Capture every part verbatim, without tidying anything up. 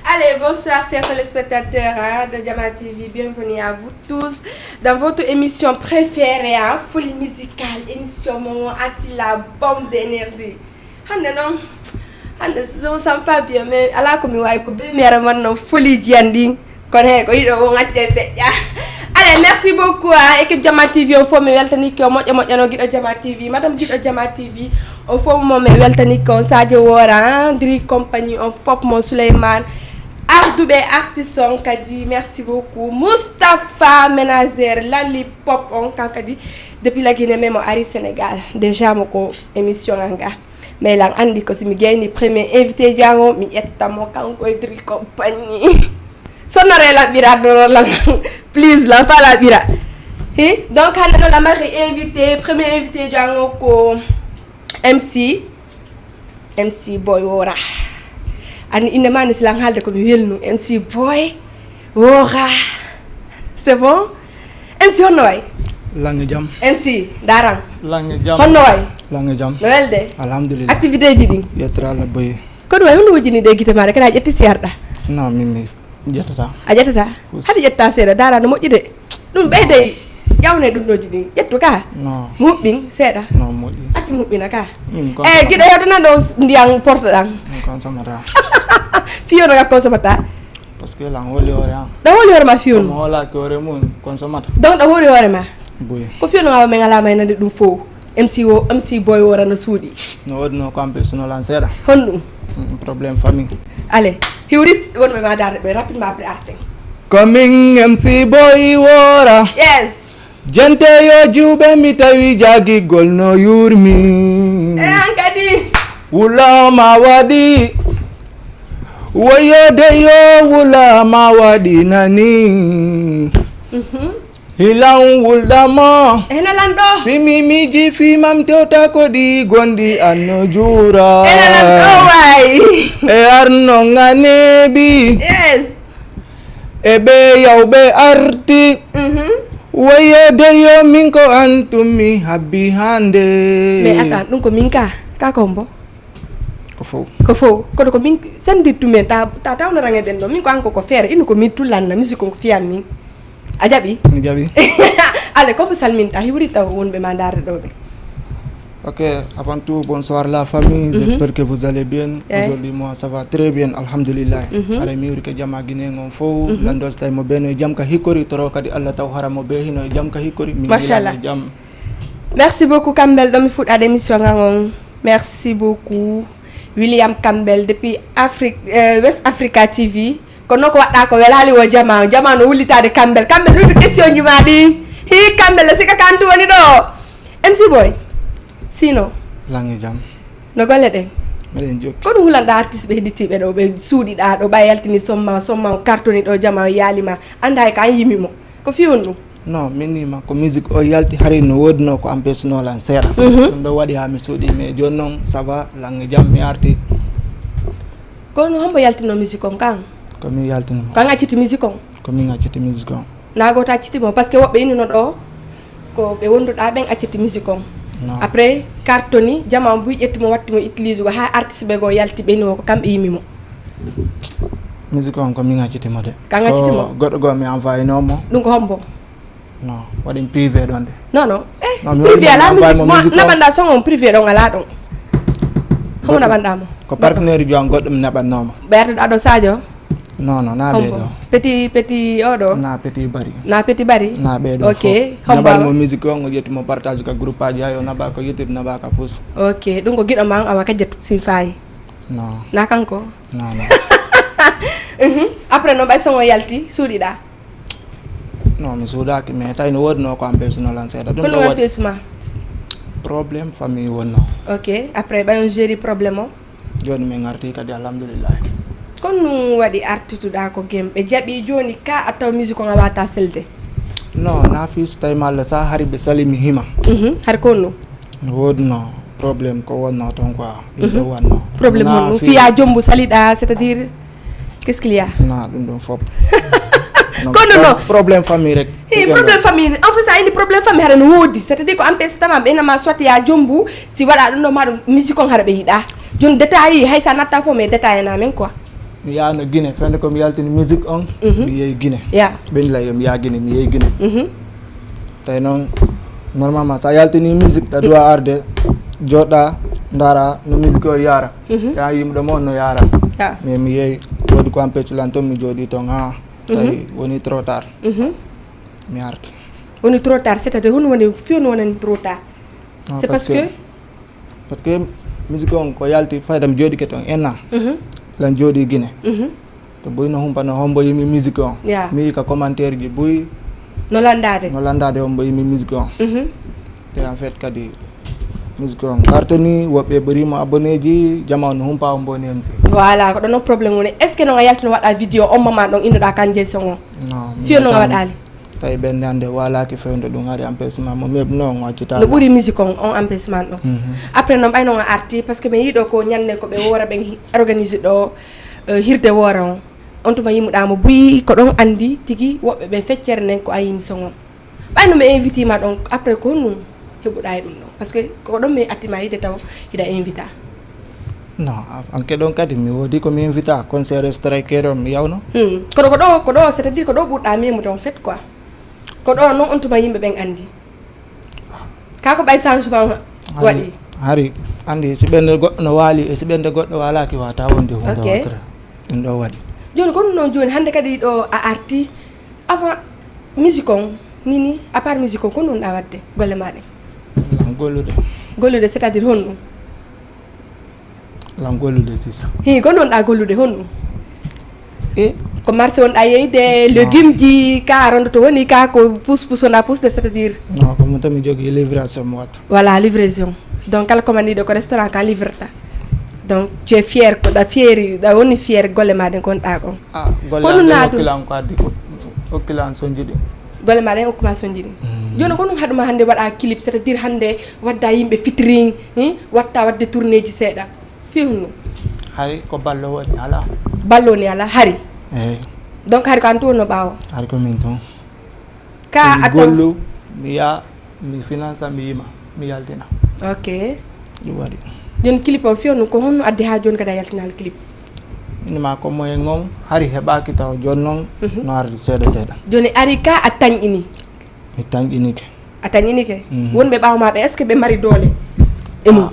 Allez, bonsoir chers téléspectateurs, hein, de Diama T V. Bienvenue à vous tous dans votre émission préférée, hein, Folie Musicale, émission Momo Assi, la bombe d'énergie. Hande non, hande je me sens pas bien, mais ala ko mi wawi ko be mi ara man non folie ji an ɗin. Kono he ko yiɗo o ŋacce feƴƴa. Allez, merci beaucoup, hein, équipe Diama T V, on fof mi weltanike on moƴƴa moƴƴa no giɗo Diama T V, madame giɗo Diama T V, on fof mo mi weltanike on, Sadio Wora, hein, Dri Compagnie, on fof mo Souleymane, Arduɓe artiste on kadi, merci beaucoup, Moustapha Ménager, Lali Pop on kan kadi, depuis la Guinée, mais mo ari Sénégal, déjà mo ko émission anga. Mais lan andi ko si mi gayni premier invité jango mi ƴetta mo kanko e Dri Compagnie. Sonore laɓɓira ɗo lan. Please lan fa laɓɓira. Hi, donc hande no la mari invité, premier invité jango ko M C, M C Boy Wora. Ani inde ma ni si lan halde ko mi welnu M C Boy. Wora. C'est bon? M C honno way? Lange jam. M C daran. Lange jam. Honno way? Lange jam. No welde? Alhamdulillah. Activité ji ɗin? Yettere Allah boye. Kono way honno wujini de gite maɗa kana ƴetti siyarɗa? Non, min mi ƴettata. A ƴettata? Hade ƴetta seeɗa dara no moƴƴi de. Ɗum ɓeyde ƴawne ɗum ɗoji ɗin ƴettu ka. Non. Muɓɓin seeɗa. Non, moƴƴi. Accu muɓɓina ka. E giɗo hewtana ɗo ndiyan porto ɗan. Mi consomata. Fiyo no ka consomata. Parce que lan holi hoore an. Ɗo holi hoore ma fiyo. Mo hola ki hoore mun consomata. Donc ɗo holi hoore ma. Buy. Ko fiyo no ma men ala may nande ɗum fow. M C o M C boy wora no suuɗi. No woodi no ko ampe suno lan seeɗa. Honɗum? Problème famille. Allez, hiwris wonɓe ma darde ɓe rapidement après arten. Coming M C boy wora. Yes. Jenteyo jiwɓe mi tawi jagigol no yurmi. E an kadi. Wulama waɗi. Woyode yo wulama waɗi nani. Hilan wulɗamo. Ena lanɗo. Simi miji fimam tewta ko ɗi gonɗi anno juura. Ena lanɗo way. E arno nganebi. Yes. E ɓe yawɓe arti. Woyode yo min ko antum mi habbi hande. Mais attends, ɗum ko min ka ka kombo. Ko fow. Ko fow. Kono ko min sendirtumen ta ta tawnorange ɓen ɗo min ko an koko feere ino ko min tullanna musique on ko fiyam min. A jaɓi? Mi jaɓi. Ale comme salminta hiwri taw wonɓe ma darde ɗo ɓe. Ok, avant tout bonsoir la famille. J'espère que vous allez bien. Aujourd'hui moi ça va très bien, alhamdulillah. Ara mi wuri ko jama guinéen on fow landos tay mo beno e jam ka hikkori toro kadi Allah taw hara mo be hino e jam ka hikkori min. Machallah. Jam. Merci beaucoup Kambel ɗo mi fuɗɗade émission ngan on. Merci beaucoup William Campbell depuis Afrique, euh, West Africa T V. Kono ko waɗɗa ko welali wo jama jama no wullitade Campbell Campbell ɗum question ji ma ɗi. Hi Campbell no sika kantu woni ɗo. M C boy. Sino. Langi jam. No golle ɗen. Meɗen jokki. Ko ɗum hulanɗa artiste ɓe hedditiɓe ɗo ɓe suuɗiɗa ɗo ɓa yaltini somma somma cartoni ɗo jama yalima anda hay ko an yimi mo. Ko fiwon ɗum. Non, min nima ko musique o yalti hari no wodino ko empêche no lan seeɗa. Ɗum ɗo waɗi ha mi suuɗi mais joni noon ça va langue jam mi arti. Kono hombo yaltino musique on kan? Ko min yaltini mo. Kan acciti musique on? Ko min acciti musique on. Na goto acciti mo parce que woɓɓe inino ɗo ko ɓe wonduɗa ɓen acciti musique on. Après cartoni jama on buy ƴetti mo watti mo utilise go ha artiste ɓe go yalti ɓe ni mo ko kamɓe yimi mo. Musique on ko min acciti mo de. Kan acciti mo? Goɗɗo goo mi envoyé no mo. Ɗum ko hombo? Non, waɗi privé ɗon de. Non non. Eh, privé ala musique mo naɓanɗa son on privé ɗon ala ɗon. Homo naɓanɗa mo? Ko partenaire jo an goɗɗo mi naɓannoma. Ɓe artuɗa ɗo Sadio? Non non na ɓe ɗo. Petit petit oɗo? Na petit bari. Na petit bari? Na ɓe ɗo. Ok. Naɓal mo musique on o ƴetti mo partage ka groupe aji ayo naɓa ko YouTube naɓa ka pouce. Ok ɗum ko giɗo ma on awa ka ƴettu sin fayi. Non. Na kanko? Non non. Après no ɓay son o yalti suuɗiɗa? Non mi suudaaki mais tawi no woodunoo ko empêche no lan seeɗa ɗum ɗo waɗi empêche ma? Problème famille wonnoo. Ok après ɓay on géri problème o? Jooni min arti kadi alhamdulillahi. Kon ɗum waɗi artituɗa ko gem ɓe jaɓi jooni ka a taw musique on a wata selde? Non na fis tawi ma allah sa hari ɓe sali mi hima. Hari kon ɗum? No woodunoo problème ko wonnoo toon quoi. Ɗum ɗo wannoo. Problème on ɗum fiya jombu saliɗa c'est à dire? Qu'est-ce qu'il y a? Na ɗum ɗum fop. Kono non problème famille rek. Hi problème famille en fait sa indi problème famille hara no woodi c'est à dire ko empêche tama ɓe nama soit ya jombu si waɗa ɗum ɗo ma ɗum musique on hara ɓe yiɗa. Joni détail hay sa natta fof mais détail na men quoi. Mi yaano Guinée, fende ko mi yaltini musique on, mi yehi Guinée. Ya. Ɓe nila yo mi yaha Guinée, mi yehi Guinée. Mhm. Tawi noon, normalement, so a yaltini musique, ɗa doit arde, jooɗa, ndaara no musique o yaara. Mhm. Ya yimɓe mo no yaara. Ya. Mais mi yehi, woodi ko empêche lan toon, mi jooɗi toon, ha, tawi woni trop tard. Mhm. Mi arti. Woni trop tard, c'est-à-dire hono woni, fii hono wonani trop tard? Non, C'est parce que Parce que musique on ko yalti fayda mi jooɗike toon un an. Mhm. Lan jooɗi Guinée. Mhm. To buy no humpano hombo yimi musique on. Ya. Mi yii ka commentaire ji buy No landaade? No landaade hombo yimi musique on. Mhm. Te en fait kadi musique on cartoni, woɓɓe ɓurimo abonné ji, jama on no humpa hombo ni M C. Voilà, ko ɗon o problème woni. Est-ce que noon a yaltino waɗa vidéo on mama ɗon innoɗa kan Jeyson on? Non. Fii no nga waɗaali? Tawi ɓen hannde walaaki fewndo ɗum hari empêchement mo meɓ noon o accita. No ɓuri musique on, on empêchement ɗon. Mhm. Après noon ɓay noon a arti, parce que mi yiɗo ko ñande ko ɓe woora ɓen hi- organise ɗo eh, hirde woora on. On tuma yimuɗa mo buyi ko ɗon andi tigi woɓɓe ɓe feccere nden ko a yimi son on. Ɓay no mi invite ma ɗon, après ko honɗum heɓuɗa e ɗum ɗon? Parce que ko ɗon mi atti ma yiɗde taw hiɗa invita. Non, a- anke ɗon kadi mi woodi ko mi invita concert striker on mi yawno. Hmm. Kono ko ɗo ko ɗo c'est-à-dire ko ɗo ɓurɗa memude en fait quoi. Ko ɗo noon on tuma yimɓe ɓen andi. Ka ko ɓay changement waɗi. Hari andi si ɓernde goɗɗo no waali e si ɓernde goɗɗo waalaaki wata wonde hunde Ok. Watra. Ɗum ɗo waɗi. Joni ko ɗum noon joni hannde kadi ɗo a arti avant musique on nini à part musique on ko ɗum ɗa waɗde golle ma ɗen? Non, gollude. Gollude c'est-à-dire honɗum? Lan gollude sisa. Hi ko ɗum ɗa gollude honɗum? E Ko marché on ɗa yeyde légume ji ka rondo to woni ka ko pousse pousse on ɗa pousse de c'est-à-dire? Non, ko mo to mi jogii livraison mo watta. Voilà livraison. Donc kala commandiɗo ko restaurant ka livrata. Donc tu es fier ko ɗa fieri ɗa woni fier golle ma ɗen kon ɗa kon. Ah, golle Kono an ɗen naadu- okkilan ko addi ko okkilan sonji ɗi. Golle ma ɗen okkuma sonji ɗin. Joni ko ɗum haɗuma hannde waɗa clip c'est-à-dire hannde wadda yimɓe featuring hi watta wadde tournée ji seeɗa. Fii honno? Hari ko ballo woni ala. Ballo ni ala hari. Eyi. Donc hari ko an tun wonno ɓaawo. Hari ko min tun. Ka Mi attan. Gollu mi ya mi finance mi yima mi yaltina. Ok. Ɗum waɗi. Joni clip on fii honno ko honno addi ha joni kadi a yaltinali clip? Ni ma ko moyen on hari heɓaki taw joni noon Mhm. no ardi seeɗa seeɗa. Joni ari ka a tanƴini. Mi tanƴinike. A tanƴinike. Mhm. Wonɓe ɓaawo ma ɓe est-ce que ɓe mari doole? E mum.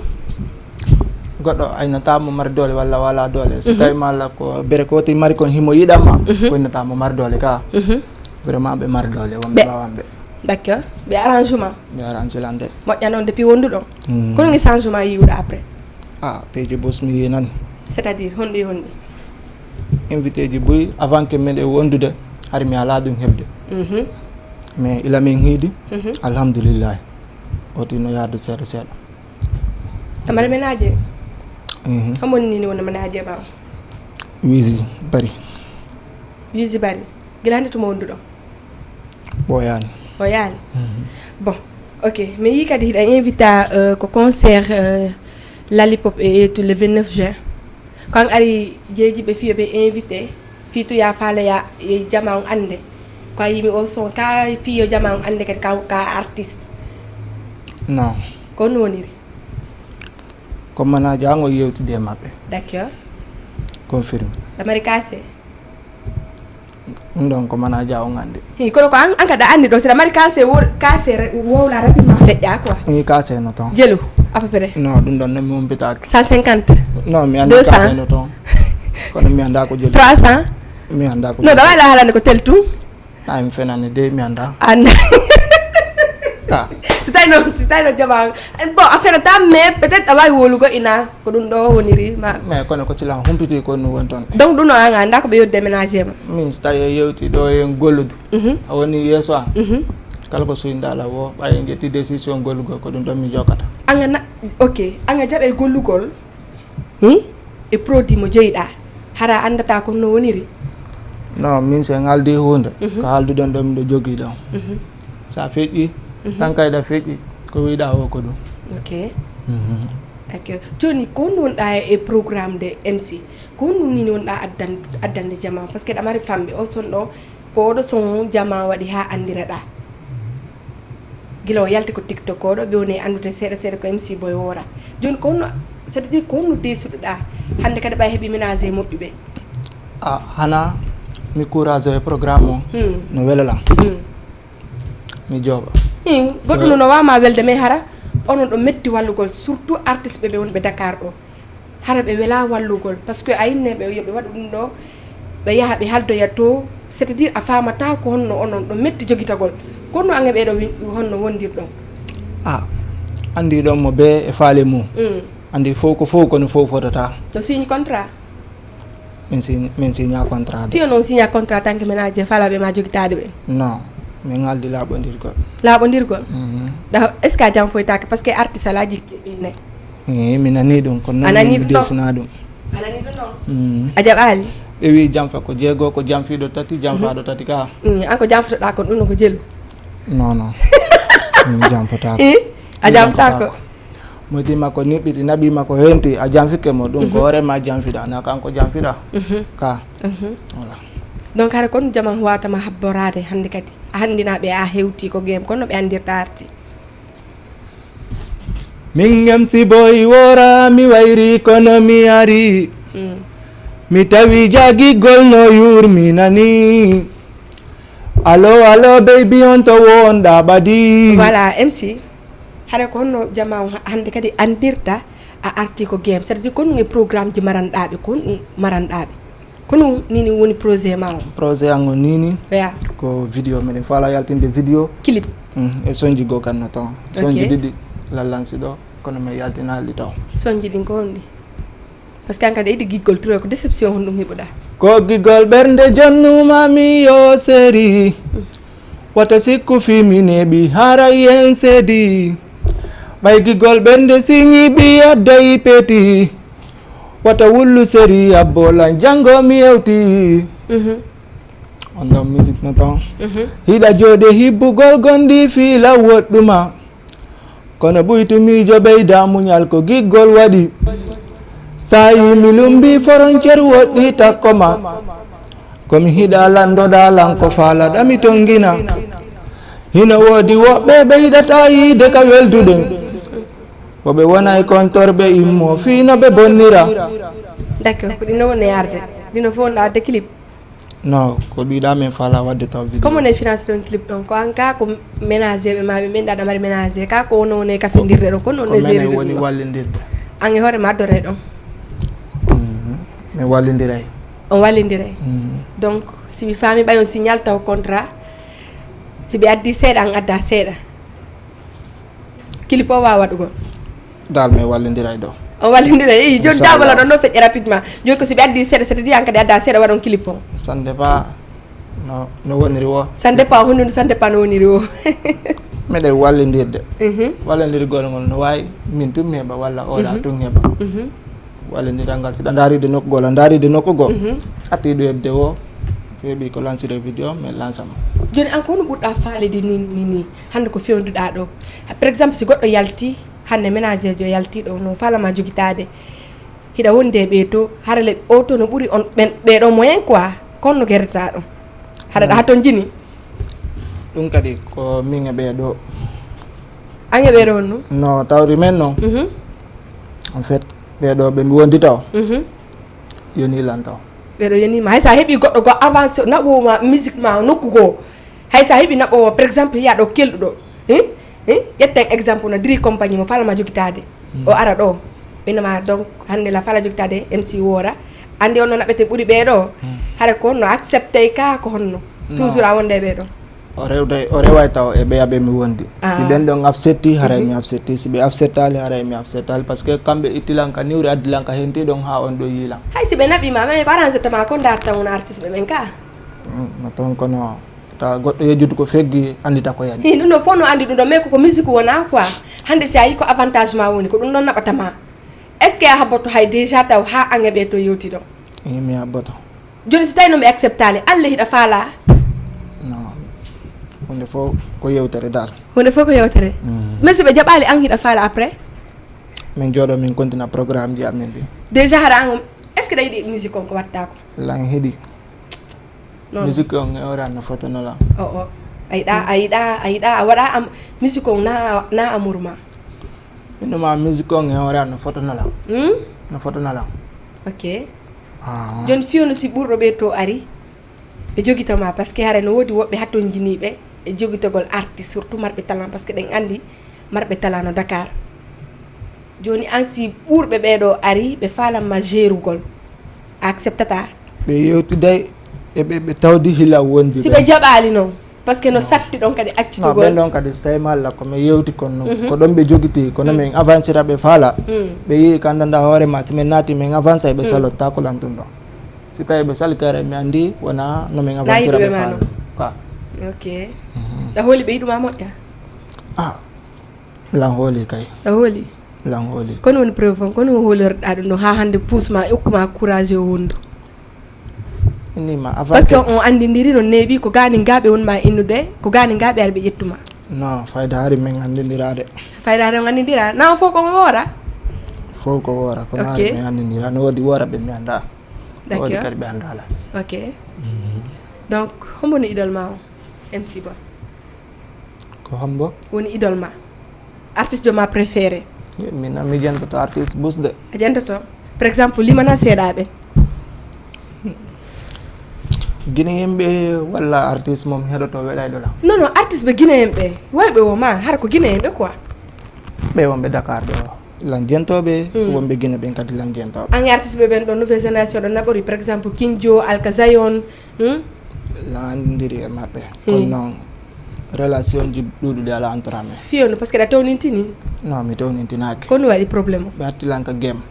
Goɗɗo aynata mo mari doole walla wala doole so Mhm. tawi malla ko bere ko woti mari kon himo yiɗan ma Mhm. ko innata mo mari doole ka. Mhm. Vraiment ɓe mari doole wonɓe Ɓe- ɓawanɓe. D'accord. Ɓe arrangement. Ɓe aransilante. Moƴƴa noon depuis wonduɗon. Mm. Kono ngi changement yiwuɗo après? Ah, peeji bus mi yinani. C'est-à-dire honɗi honɗi? Invité ji buy avant que meɗen wondude hari mi ala ɗum heɓde. Mhm. Mais ila min hiidi. Mhm. Alhamdulillahi. Oti no yarde seeɗa seeɗa. Tamare ménage? Mhm. Hombo nini wona ménage ma? Wisi bari. Wisi bari. Gila hande tuma wonduɗon? Ɓooyaani. O yaali. Mhm. Bon. Ok, mi yii kadi hiɗa invita euh, ko concert euh, Lollipop e tout le vingt-neuf juin. Ko an ari jeeji ɓe fiyo ɓe invité fii tuya faaleya e jama on annde. Ko a yimi o son ka fii yo jama on annde kadi ka, ka artiste. Non. Ko honno woniri? Ko mana jango yewtide e maɓɓe. D'accord. Confirme. Ɗa mari kase? Ɗum ɗon ko mana ja on anndi. Hi kono ko an an kadi a anndi ɗo si ɗa mari kase wo kase wowla rapidement feƴƴa quoi. Mi kase no ton. Jelu à peu près. Non, ɗum ɗon ne mi humpitaaki. Cent cinquante. Non, mi annda Deux cents. Kase no ton. Kono mi annda ko jelu. Trois cents. Mi annda ko Non, jelu. Ɗa wawi la halande ko tel tout. Ay mi fenani de mi annda. Annda. Ah. Si tawi noon si tawi noon jama bon a fenata mais peut-être a wawi wolugo ina ko ɗum ɗo woniri ma. Mais kono ko cila humpiti ko no woni ton. Donc ɗum ɗo an annda ko ɓe yewti déménagé ma. Min so tawi a yewti ɗo e golludu. Mhm. A woni yeeso an. Mhm. Kala ko suyndala wo ɓay en ƴetti décision gollugol ko ɗum ɗon mi jokata. Anga na ok anga jaɓe gollugol. Hi e produit mo jeyiɗa hara anndata ko no woniri. Non, min so en haldi hunde Mhm. ko halduɗon ɗo miɗo jogii ɗon. Mhm. Sa feƴƴi Mhm. tan kayɗa feƴƴi ko wiɗa o ko ɗum. Ok. Mhm. D'accord. Joni ko honno wonɗa e programme de M C? Ko honno nini wonɗa addan addande jama par ce que ɗa mari famɓe o son ɗo ko oɗo son jama waɗi ha anndiraɗa. Gila o yalti ko tiktok oɗo ɓe woni e anndude seeɗa seeɗa ko M C boy wora. Joni ko honno c'est à dire ko honno desuɗoɗa hannde kadi ɓay heɓi ménage e moƴƴuɓe? A hana mi courage e programme o. Hmm. No welala. Hmm. Mi jooɓa. Hmm. Goɗɗo no wama welde, mais hara onon ɗo metti wallugol, surtout artiste ɓe ɓe wonɓe Dakar ɗo. Hara ɓe wela wallugol, parce que a inne ɓe yo ɓe waɗu ɗum ɗo, ɓe yaha ɓe haldoya to, c'est-à-dire a famata ko honno onon ɗo metti jogitagol. Kono ange ɓe ɗo wi-, honno wondirɗon? A andi ɗon mo be e faale mum. Hmm. Andi fof ko fof kono fof fotata. No signi contrat? Min sign-, min signa contrat de. Fiyo non signa contrat tanke ménager fala ɓe ma jogitaade ɓe? Non, min ngaldi laaɓondirgol. Laaɓondirgol? Mhm. Da, est-ce que a jam foytaake? Parce que artiste alaa jikki inne. Ni mi nani ɗum, kono a nani mi ɗum ɗon? Desina ɗum. A nani ɗum ɗon? Mhm. A jaɓaali? Ɓe wi jamfa ko jeego, ko jamfiiɗo tati, jamfaaɗo tati ka. Mm, an ko jamfotoɗaa kon ɗum no ko jelu? Non, non. Mi jamfotaako. Eh? A jamfotaako? Moyti makko niɓɓiɗi naɓi makko henti a janfike mo ɗum ko hoore ma janfiɗa na kanko janfiɗa. Mhm. Ka. Mhm. Voilà. Donc hara kon jaman huwatama habboraade hannde kadi a hanndinaɓe a hewti ko game kono ɓe anndirta arti. Min ngem si boy wora mi wayri kono mi ari. Mm. Mi tawi jagigol no yurminani. Allo allo baby on to wonɗa ɓadi. Voilà, M C. Hara ko honno jama on ha-, hannde kadi anndirta a arti ko game, c'est-à-dire ko honɗum e programme ji maranɗaɓe, ko honɗum maranɗaɓe, ko honɗum nini woni projet ma o? Projet an o nini. Ya. Ko vidéo, miɗen faala yaltinde vidéo. Clip. Mm, e sonji goo kan no taw. Ok. Sonji ɗiɗi lallansi ɗo kono mi yaltinaali taw. Sonji ɗin ko honɗi? Parce que an kadi a yiɗi giggol trop, ko déception honɗum heɓuɗa? Ko giggol ɓernde jonnuma mi yo seri. Wata sikku fi mi neɓi haray en seedi. Ɓay giggol ɓernde siñi ɓi adday peti. Wata wullu seri abbolan janngo mi yewti. Mhm. On ɗon musique no ton. Mhm. Hiɗa jooɗe hibbugol gondi fiila woɗɗuma. Kono ɓuytu miijo ɓeyda muñal ko giggol waɗi. Saayi mi lumbi frontière woɗɗi takko ma. Ko mi hiɗa landoɗa lan ko faalaɗa mi tongina. Hino woodi woɓɓe ɓeydata yiide ka welduɗen. Woɓe wonay kontorɓe immo fii no ɓe bonnira. D'accord, ko ɗino woni yarde. Ɗino fof wonɗa wadde clip. Non, ko ɗiɗa min faala wadde taw vidéo. Comment ne finance ɗon clip ɗon? Ko an ka ko ménager ɓe ma ɓe min ɗaɗa mari ménager ka ko wono woni e kafindirde ɗon, kono woni gérer woni ɗum ɗon? Wallindirde. An e hoore ma addore ɗon? Mhm. Mi wallindiray. On wallindiray? Mhm. Donc, si mi faami ɓay on signal taw contrat, si ɓe addi seeɗa, an adda seeɗa. Clip o waawa waɗugol. Dal mi wallindira e ɗo. O wallindira, eyi, joni Inchallah. Tabala ɗon ɗo feƴƴa rapidement. Joni ko si ɓe addi seeɗa, c'est-à-dire an kadi adda seeɗa waɗon clip o. Ça dépend no, no woniri o. Ça dépend honno, ça dépend no woniri o. Meɗen wallindirde. Mhm. Wallindirgol ngol no waawi min tun mi heɓa walla oɗa Mhm. tun heɓa. Mhm. Wallindiral ngal, si ɗa ndaaride nokku goo, a ndaaride nokku goo. Mhm. Atti ɗo heɓde o, si heɓi ko lansire vidéo, mi lansama. Joni an ko honno ɓurɗa faalede ni, ni, ni? Hannde ko fewnduɗa ɗo. Par exemple, si goɗɗo yalti, hannde ménager jo yalti ɗo, no faalama jogitaade. Hiɗa wondi e ɓee to, hara le o to no ɓuri on ɓen, ɓee ɗo moyen quoi. Kono no gerdata ɗum. Hara ɗa Mm. ha ton jini. Ɗum kadi ko min e ɓee ɗo. An e ɓee ɗo honno? No tawri men non. Mhm. En fait, ɓee ɗo ɓe mi wondi taw. Mhm. Yoni lan taw. Ɓee ɗo yoni ma. Hay sa heɓi goɗɗo go avancé, naɓo ma musique ma nokku goo. Hay sa heɓi naɓo, par exemple, ya ɗo kelɗuɗo. Hein? Hein? Ƴetten exemple no Dri Compagnie mo faalama jogitaade. Mm. O ara ɗo. Inama donc hannde la faala jogitaade M C Wora. Andi on no naɓete ɓuri ɓee ɗo. Mm. Hara ko no accepté ka ko honno. No. Toujours a wonde e ɓee ɗo. O rewde, o reway taw e ɓeya ɓe mi wondi. Si Ah. ɓen ɗon accepti, haray Mhm. mi accepti. Si ɓe acceptali, haray mi acceptali. Parce que kamɓe ittilan ka niwri addilan ka henti ɗon ha on ɗo yiilan. Hay si ɓe naɓi ma, mais ko arrangé tama ko ndarta on artiste ɓe ɓen ka. Mm, no ton kono ta goɗɗo yejjutu ko feggi andita ko yani. Hi, ɗum ɗo fof no andi ɗum ɗo, mais koko musique wona quoi. Hannde si a yi ko avantage ma woni, ko ɗum ɗon naɓata ma. Est-ce que a habboto hay déjà taw ha an e ɓee to yewti ɗon? Eh, mi habboto. Joni si tawi no ɓe acceptali, Allah hiɗa faala? Non. Hunde fof ko yewtere dal. Hunde fof ko yewtere. Mm. Mais si ɓe jaɓali an hiɗa faala après? Min jooɗo min continue programme ji amin ɗi. Déjà hara an, est-ce que ɗa yiɗi musique on ko watta ko? Lan hiɗi. Non. Musique on e ora no fotono lan. O, o. A yiɗa, a yiɗa, a yiɗa, a waɗa am, musique on na, na amour ma. Min ɗuma musique on e ora no fotono lan. Hmm? No fotono lan. Ok. Jooni fiyoono si ɓurɗo ɓee to ari, ɓe jogito ma, parce que hara no woodi woɓɓe hattonjiniiɓe e jogitogol artiste, surtout marɓe talent, parce que ɗen anndi marɓe talent no Dakar. Jooni an si ɓurɓe ɓee ɗo ari, ɓe faalan ma gerugol, a acceptata? Ɓe yewtiday e ɓe, ɓe tawdi hila wondi si ɓe jaɓaali non, parce que no satti ɗon kadi accitugol. Ɓen ɗon kadi so tawi malla ko mi yewti kon non, ko ɗon ɓe jogiti, kono min avancira ɓe faala. Ɓe yii kandanda hoore ma, si min naati min avansa, ɓe salotta ko lan tun ɗon. Si tawi ɓe sali kare, mi anndi wona no min avancira ɓe faala. Ka. Ok. Ɗa hooli ɓe yiɗuma moƴƴa? Ah, lan hooli kay. Ɗa hooli? Lan hooli. Kono woni preuve on, kono hoolorɗa ɗum ɗon haa hannde puusma e okkuma courage o wondu? Inni ma avant. Parce que on anndindiri no neeɓi, ko gaani ngaaɓe wonma innude, ko gaani ngaaɓe ari ɓe ƴettuma? Non, fayda hari min anndindiraade. Fayda hari on anndindira? Na on fof ko on woora? Fof ko woora, kono hari min anndindira. No woodi woora ɓe mi annda. No woodi kadi ɓe annda la. Ok. Donc, hombo ni idol ma on? M C Boy. Ko hombo? Woni idol ma. Artiste ma préféré. Min a mi jantoto artiste busde. A jantoto. Par exemple, limana seeɗaɓe. Guinéen ɓe walla artiste mo mi heɗoto weɗayɗo la? Non, non, artiste ɓe guinéen ɓe. Wayɓe wo ma, hara ko guinéen ɓe quoi. Ɓe wonɓe Dakar ɗo. Lanjentooɓe wonɓe Guinée ɓen kadi lanjentooɓe. An e artiste ɓe ɓen ɗo nouvelle génération ɗo naɓori, par exemple, Kinjo, Alka Zion. Hmm? Lanndiri e maɓɓe. Kono noon relation ji ɗuuɗuɗi ala entre amen. Fiyondu, parce que ɗa townintini? Non, mi townintinaaki. Kono waɗi problème o? Ɓe hatti lan ka game.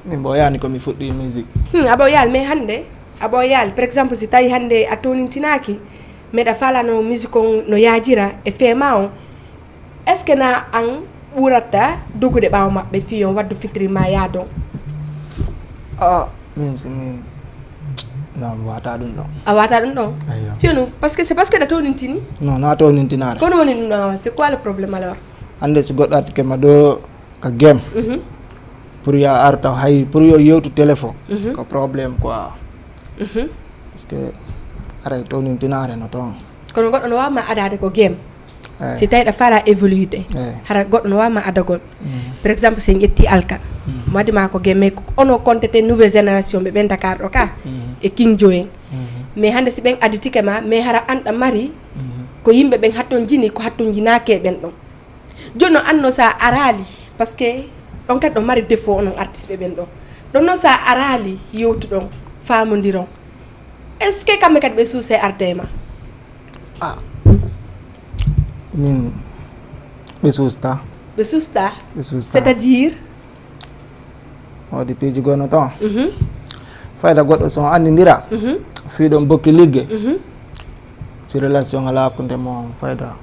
Min ɓooyaani ko mi fuɗɗi musique. Hmm, a ɓooyaali, mais hannde a ɓooyaali. Par exemple, si tawi hannde a townintinaaki, meɗa faalano musique on no yaajira e feema on, est ce que na an ɓurata dogude ɓaawo maɓɓe fii on waddu fitiri ma yaadon? Ah, min si min non, mi wata ɗum ɗon. A wata ɗum ɗon? Ayyo. Fiyonu, parce que c'est parce que ɗa townintini. Non, na townintinaare. Kono woni ɗum ɗon awa, c'est quoi le problème alors? Hannde si goɗɗo artike ma ɗo ka game, pour yo a arta hay pour yo yewtu téléphone, ko problème quoi. Parce que aray townintinaare no toon. Kono goɗɗo no wawma adade ko game. Si tawi ɗa fala évolude, hara goɗɗo no wawma adagol. Par exemple, si en ƴetti Alka, mi waddi ma ko game, mais ono comptete nouvelle génération ɓe ɓen Dakar ɗo ka e King Joe en. Mais hannde si ɓen aditike ma, mais hara an ɗa mari ko yimɓe ɓen hatton jini, ko hatton jinaake ɓen ɗon. Jooni no anno sa araali, parce que on kadi ɗo mari défaut onon artiste ɓe ɓen ɗo. Ɗon noon sa araali yewtuɗon, faamondiron. Est ce que kamɓe kadi ɓe suuse arde e ma? Ah, min ɓe suusta. Ɓe suusta? Ɓe suusta. C'est à dire? Waɗi piiji gonno toon. Fayda goɗɗo so on anndindira, fii ɗon bokki ligge. Si relation alaa hakkunde mo fayda,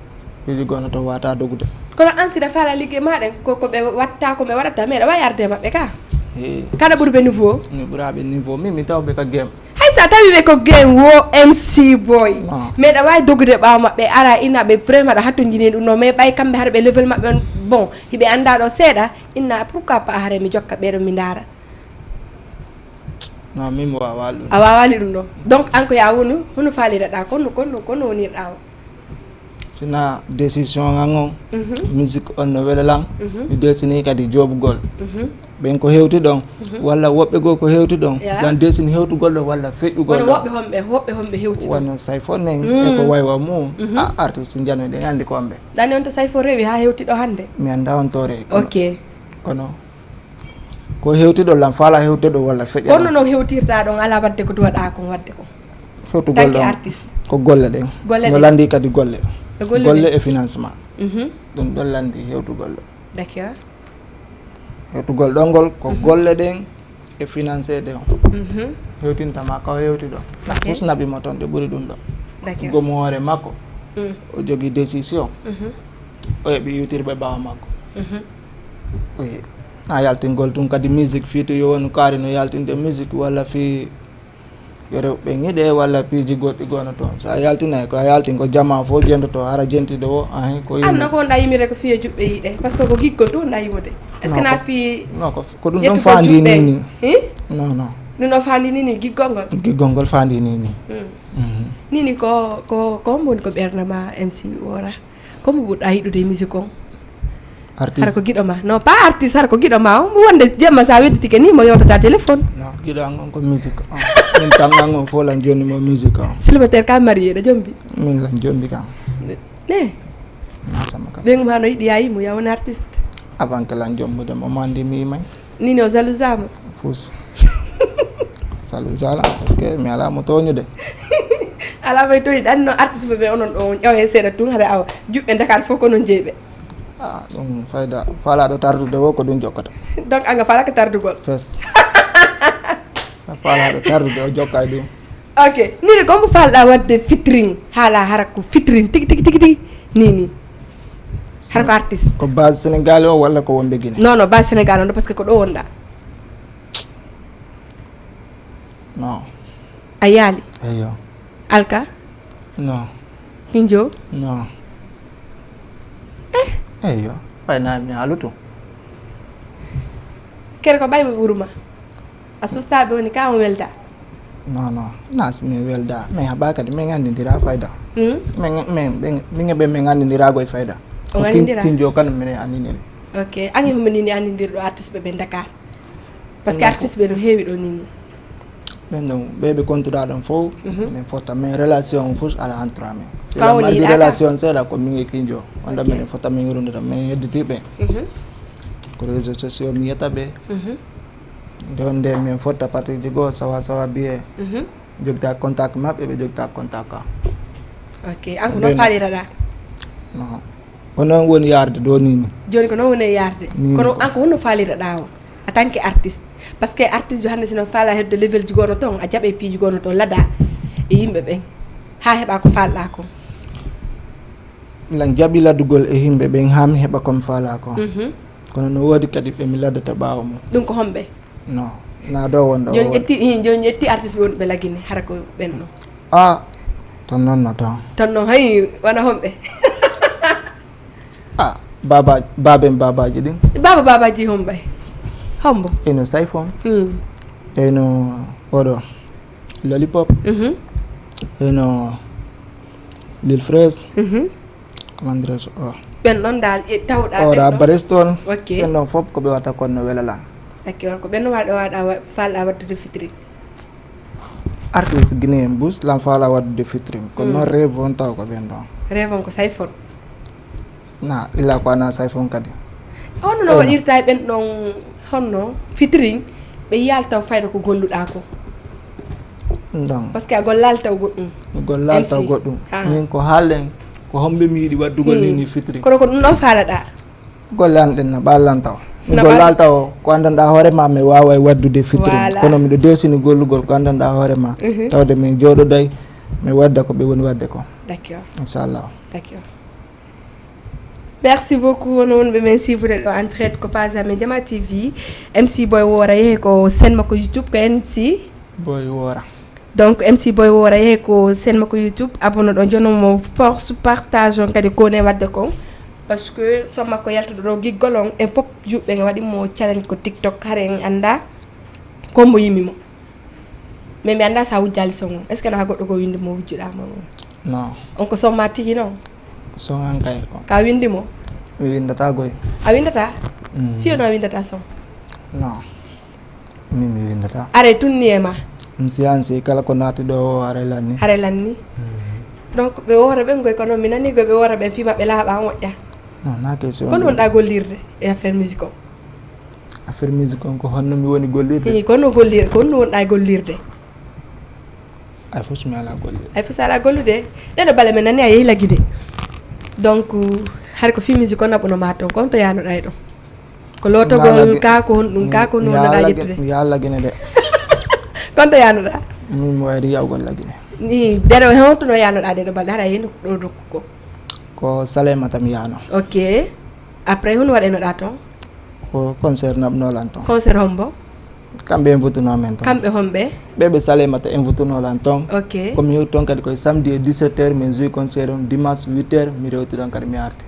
piiji gonno toon wata dogude. Kono an siɗa faala ligge ma ɗen, ko, ko ɓe watta, ko ɓe waɗata, meɗa wawi arde e maɓɓe ka? Hee. Kana ɓuri ɓe niveau? Mi ɓura ɓe niveau, min mi taw ɓe ka game. Hay sa tawi ɓe ko game wo M C boy. Meɗa wawi dogude ɓawo maɓɓe, ara ina ɓe vraiment ɗa hattonjini ɗum no, mais ɓay kamɓe hara ɓe level maɓɓe on, bon, hiɓe anda ɗo seeɗa, inna pourquoi pas hara mi jokka ɓeɗo mi ndara. Non, min mi wawa ɗum. A wawali ɗum ɗo. Donc an ko ya wonu, hono faliraɗa, kono, kono, kono wonirɗa o? Sina décision an on, musique on no wela lan, mi desini kadi joɓugol. Ɓen ko hewti ɗon, walla woɓɓe goo ko hewti ɗon, lan desini hewtugol ɗo walla feƴƴugol ɗo. Woɓɓe homɓe, woɓɓe homɓe hewti ɗon. Wano Sayfo nen e ko waywa mum, a artiste njano ɗen andi ko homɓe. Ɗani on to Sayfo rewi ha hewti ɗo hannde? Mi anda on to rewi. Ok. Kono ko hewti ɗo lan fala hewte ɗo walla feƴƴa? Kono no hewtirta ɗon ala wadde ko duwaɗa kon wadde kon. Hewtugol ɗon ko golle ɗen. Golle no landi kadi golle. E golle ɗen. Golle e financement. Ɗum ɗon landi hewtugol ɗo. D'accord. Hewtugol ɗon ngol ko golle ɗen e financé ɗen. Hewtintama kaw hewti ɗo. Ok. Fus naɓi mo toon ɗe ɓuri ɗum ɗo. D'accord. Gomu hoore makko. O jogi décision. O heɓi iwtirɓe ɓawo makko. Oui. A yaltingol tun kadi musique fii to yo wonu kaari no yaltinde musique walla fii yo rewɓe ŋiɗe walla piiji goɗɗi gono toon. So a yaltinay ko a yaltin ko jama fof jentoto hara jentiɗo o ahin ko yimɓe. Anno ko wonɗa yimire ko fiye juɓɓe yiɗe parce que ko giggol to wonɗa yimude. Est ce que na fi? Non, ko, ko ɗum ɗon fandi ni ni. Non, non. Ɗum ɗo fandi ni ni giggol ngol. Giggol ngol fandi ni ni. Ni ni ko, ko, ko hombo woni ko ɓernde ma M C Wora? Ko mo ɓurɗa yiɗude e musique on? Hara ko giɗo ma? Non, pas artiste, hara ko giɗo ma o. Mo wonde jemma sa wedditike ni mo yewtata téléphone. Non, giɗo an on ko musique on. Min tan an on fof lan jonni mo musique on. Célibataire ka marié, ɗo jombi? Min lan jombi kan. Ne? Natama kan. Ɓeyngu ma no yiɗi yayi mo ya won artiste. Avant que lan jombude mo mandi mi may. Nini o jalousama? Fus. Jalousala, parce que mi ala mo toñude. Ala may toñi ɗan no artiste ɓe ɓe onon ɗo on ƴawe seeɗa tun hara awa. Juɓɓe Dakar fof ko non jeeɓe. Ah, ɗum fayda. Faalaɗo tardude wo ko ɗum jokkata. Donc anga faalaka tardugol? Fes. Faalaɗo tardude o jokka e ɗum. Ok. Nini ko mbo faalɗa wadde featuring? Haala hara ko featuring tigi tigi tigi tigi. Nini. Hara ko artiste? Ko base Sénégal o walla ko wonɓe Guinée? Non non, base Sénégal on ɗo parce que ko ɗo wonɗa. Non. A yaali? Eyo. Alka? Non. Kinjo? Non. Eh? Eyo. Ɓay na mi haalutu. Kere ko ɓay ɓe ɓuruma. A sustaɓe woni ka on welda? Non non, na si mi welda mais haɓa kadi min andidira fayda. Hmm? Min min min ɓe min andidirago e fayda. On andidira? Kinjo kan min andidiri. Ok. Angi homo nini andidirɗo artiste ɓe ɓe Dakar? Parce que artiste ɓe no heewi ɗo nini. Ɓen ɗon ɓe ɓe kontuɗa ɗon fof. Min fotta min relation fof ala entre amin. Si la mardi relation seeɗa ko min e Kinjo wonda min fotta min yurundira min hedditi ɓe. Ko réseau sociaux mi yiyata ɓe. Nde on nde min fotta partie ji goo sawa sawa biye. Jogta contact maɓɓe ɓe jogta contact ka. Ok. An ko non faaliraɗa? Non. Ko non woni yarde ɗo nini. Joni ko non woni yarde. Kono an ko honno faaliraɗa o? En tant que artiste, parce que artiste jo hannde sino faala hedde level ji gono toon a jaɓe piiji gono toon lada e yimɓe ɓen ha heɓa ko faalɗa ko. Lan jaɓi ladugol e yimɓe ɓen ha mi heɓa komi faala ko. Kono no woodi kadi ɓe mi laddata ɓaawo mum. Ɗum ko homɓe? Non na ɗo wonɗo joni ƴetti joni ƴetti artiste ɓe woni ɓe lagine hara ko ɓen ɗo. A ton noon no tan. Ton noon hay wona homɓe? Ah, baba baben babaji ɗin. Baba babaji homɓay? Hombo? Eno Sayfon. Hmm. Eno oɗo Lollipop. Mhm. Eno Lil Fresh. Mhm. Comment dirais-je? Oh. Ɓen ɗon dal e tawɗa ɓen ora ɗon. Barestone. Ok. Ɓen ɗon fof ko ɓe watta kon no welala. D'accord, ko ɓen waɗa waɗa falɗa waddude fitiri. Artiste Guinéen bus lan fala waddude featuring ko non rêve on taw ko ɓen ɗon. Rêve on ko Sayfon. Na illa ko ana Sayfon kadi. Honno no waɗirta e ɓen ɗon honno featuring ɓe yaltaw fayda ko golluɗa ko? Ɗon parce que a gollal taw goɗɗum. Mi gollal taw goɗɗum. Min ko haalɗen ko homɓe mi yiɗi waddugol ni ni featuring. Kono ko ɗum ɗon faalaɗa. Golle an ɗen na ɓallan taw mi gollal taw ko anndanɗa hoore ma mi wawa e waddude fitiri kono miɗo dewsini gollugol ko anndanɗa hoore ma tawde min jooɗoday mi wadda ko ɓe woni wadde ko. D'accord. Inchallah. D'accord. Merci beaucoup wono wonɓe men suivre ɗo en direct ko page amen Jama T V. M C Boy Wora yehe ko sen makko YouTube ko M C Boy Wora. Donc M C Boy Wora yehi ko sen makko YouTube abono ɗo jono mo force partage on kadi kone wadde kon. Parce que son makko yaltuɗo ɗo giggol on e fof juɓɓe nga waɗi mo challenge ko TikTok hare en anda kombo yimi mo. Mais mi anda sa wujjali son on est ce que na goɗɗo ko windi mo wujjuɗa mo? Non. On ko son ma tigi non? Son an kay ko ka windi mo? Mi windata goy. A windata? Fiyo no a windata son? Non. Min mi windata. Are tunni e ma. Mi siyan si kala ko naati ɗo o are lanni. Are lanni. Donc ɓe wora ɓen goy kono mi nani goy ɓe wora ɓen fima ɓe laaɓa moƴƴa. Non na question. Kono wonɗa gollirde e affaire musique on? Affaire musique on ko honno mi woni gollirde? Hi kono gollir kono wonɗa gollirde? Ay fof mi ala golle. Ay fof ala gollude. Ɗeɗo bale men nani a yehi lagide. Donc hari ko fi musique on naɓuno ma ton kon to yanoɗa e ɗon? Ko lootogol ka ko honɗum ka ko noon aɗa yettude? Mi yaha lagine de. Konto yanoɗa? Min mi wayri yawgol lagine. Ni dere honto no yanoɗa de ɗo balɗe haɗa yeno ɗo dokku ko? Ko Salemata mi yano. Ok. Après hon waɗenoɗa toon? Ko concert naɓnolan toon. Concert hombo? Kamɓe en vutuno men toon. Kamɓe homɓe? Ɓe ɓe Salemata en vutunolan toon. Ok. Ko mi yewi toon kadi koye samedi e dix-sept heures min joui concert on dimanche huit heures mi rewti toon kadi mi arti.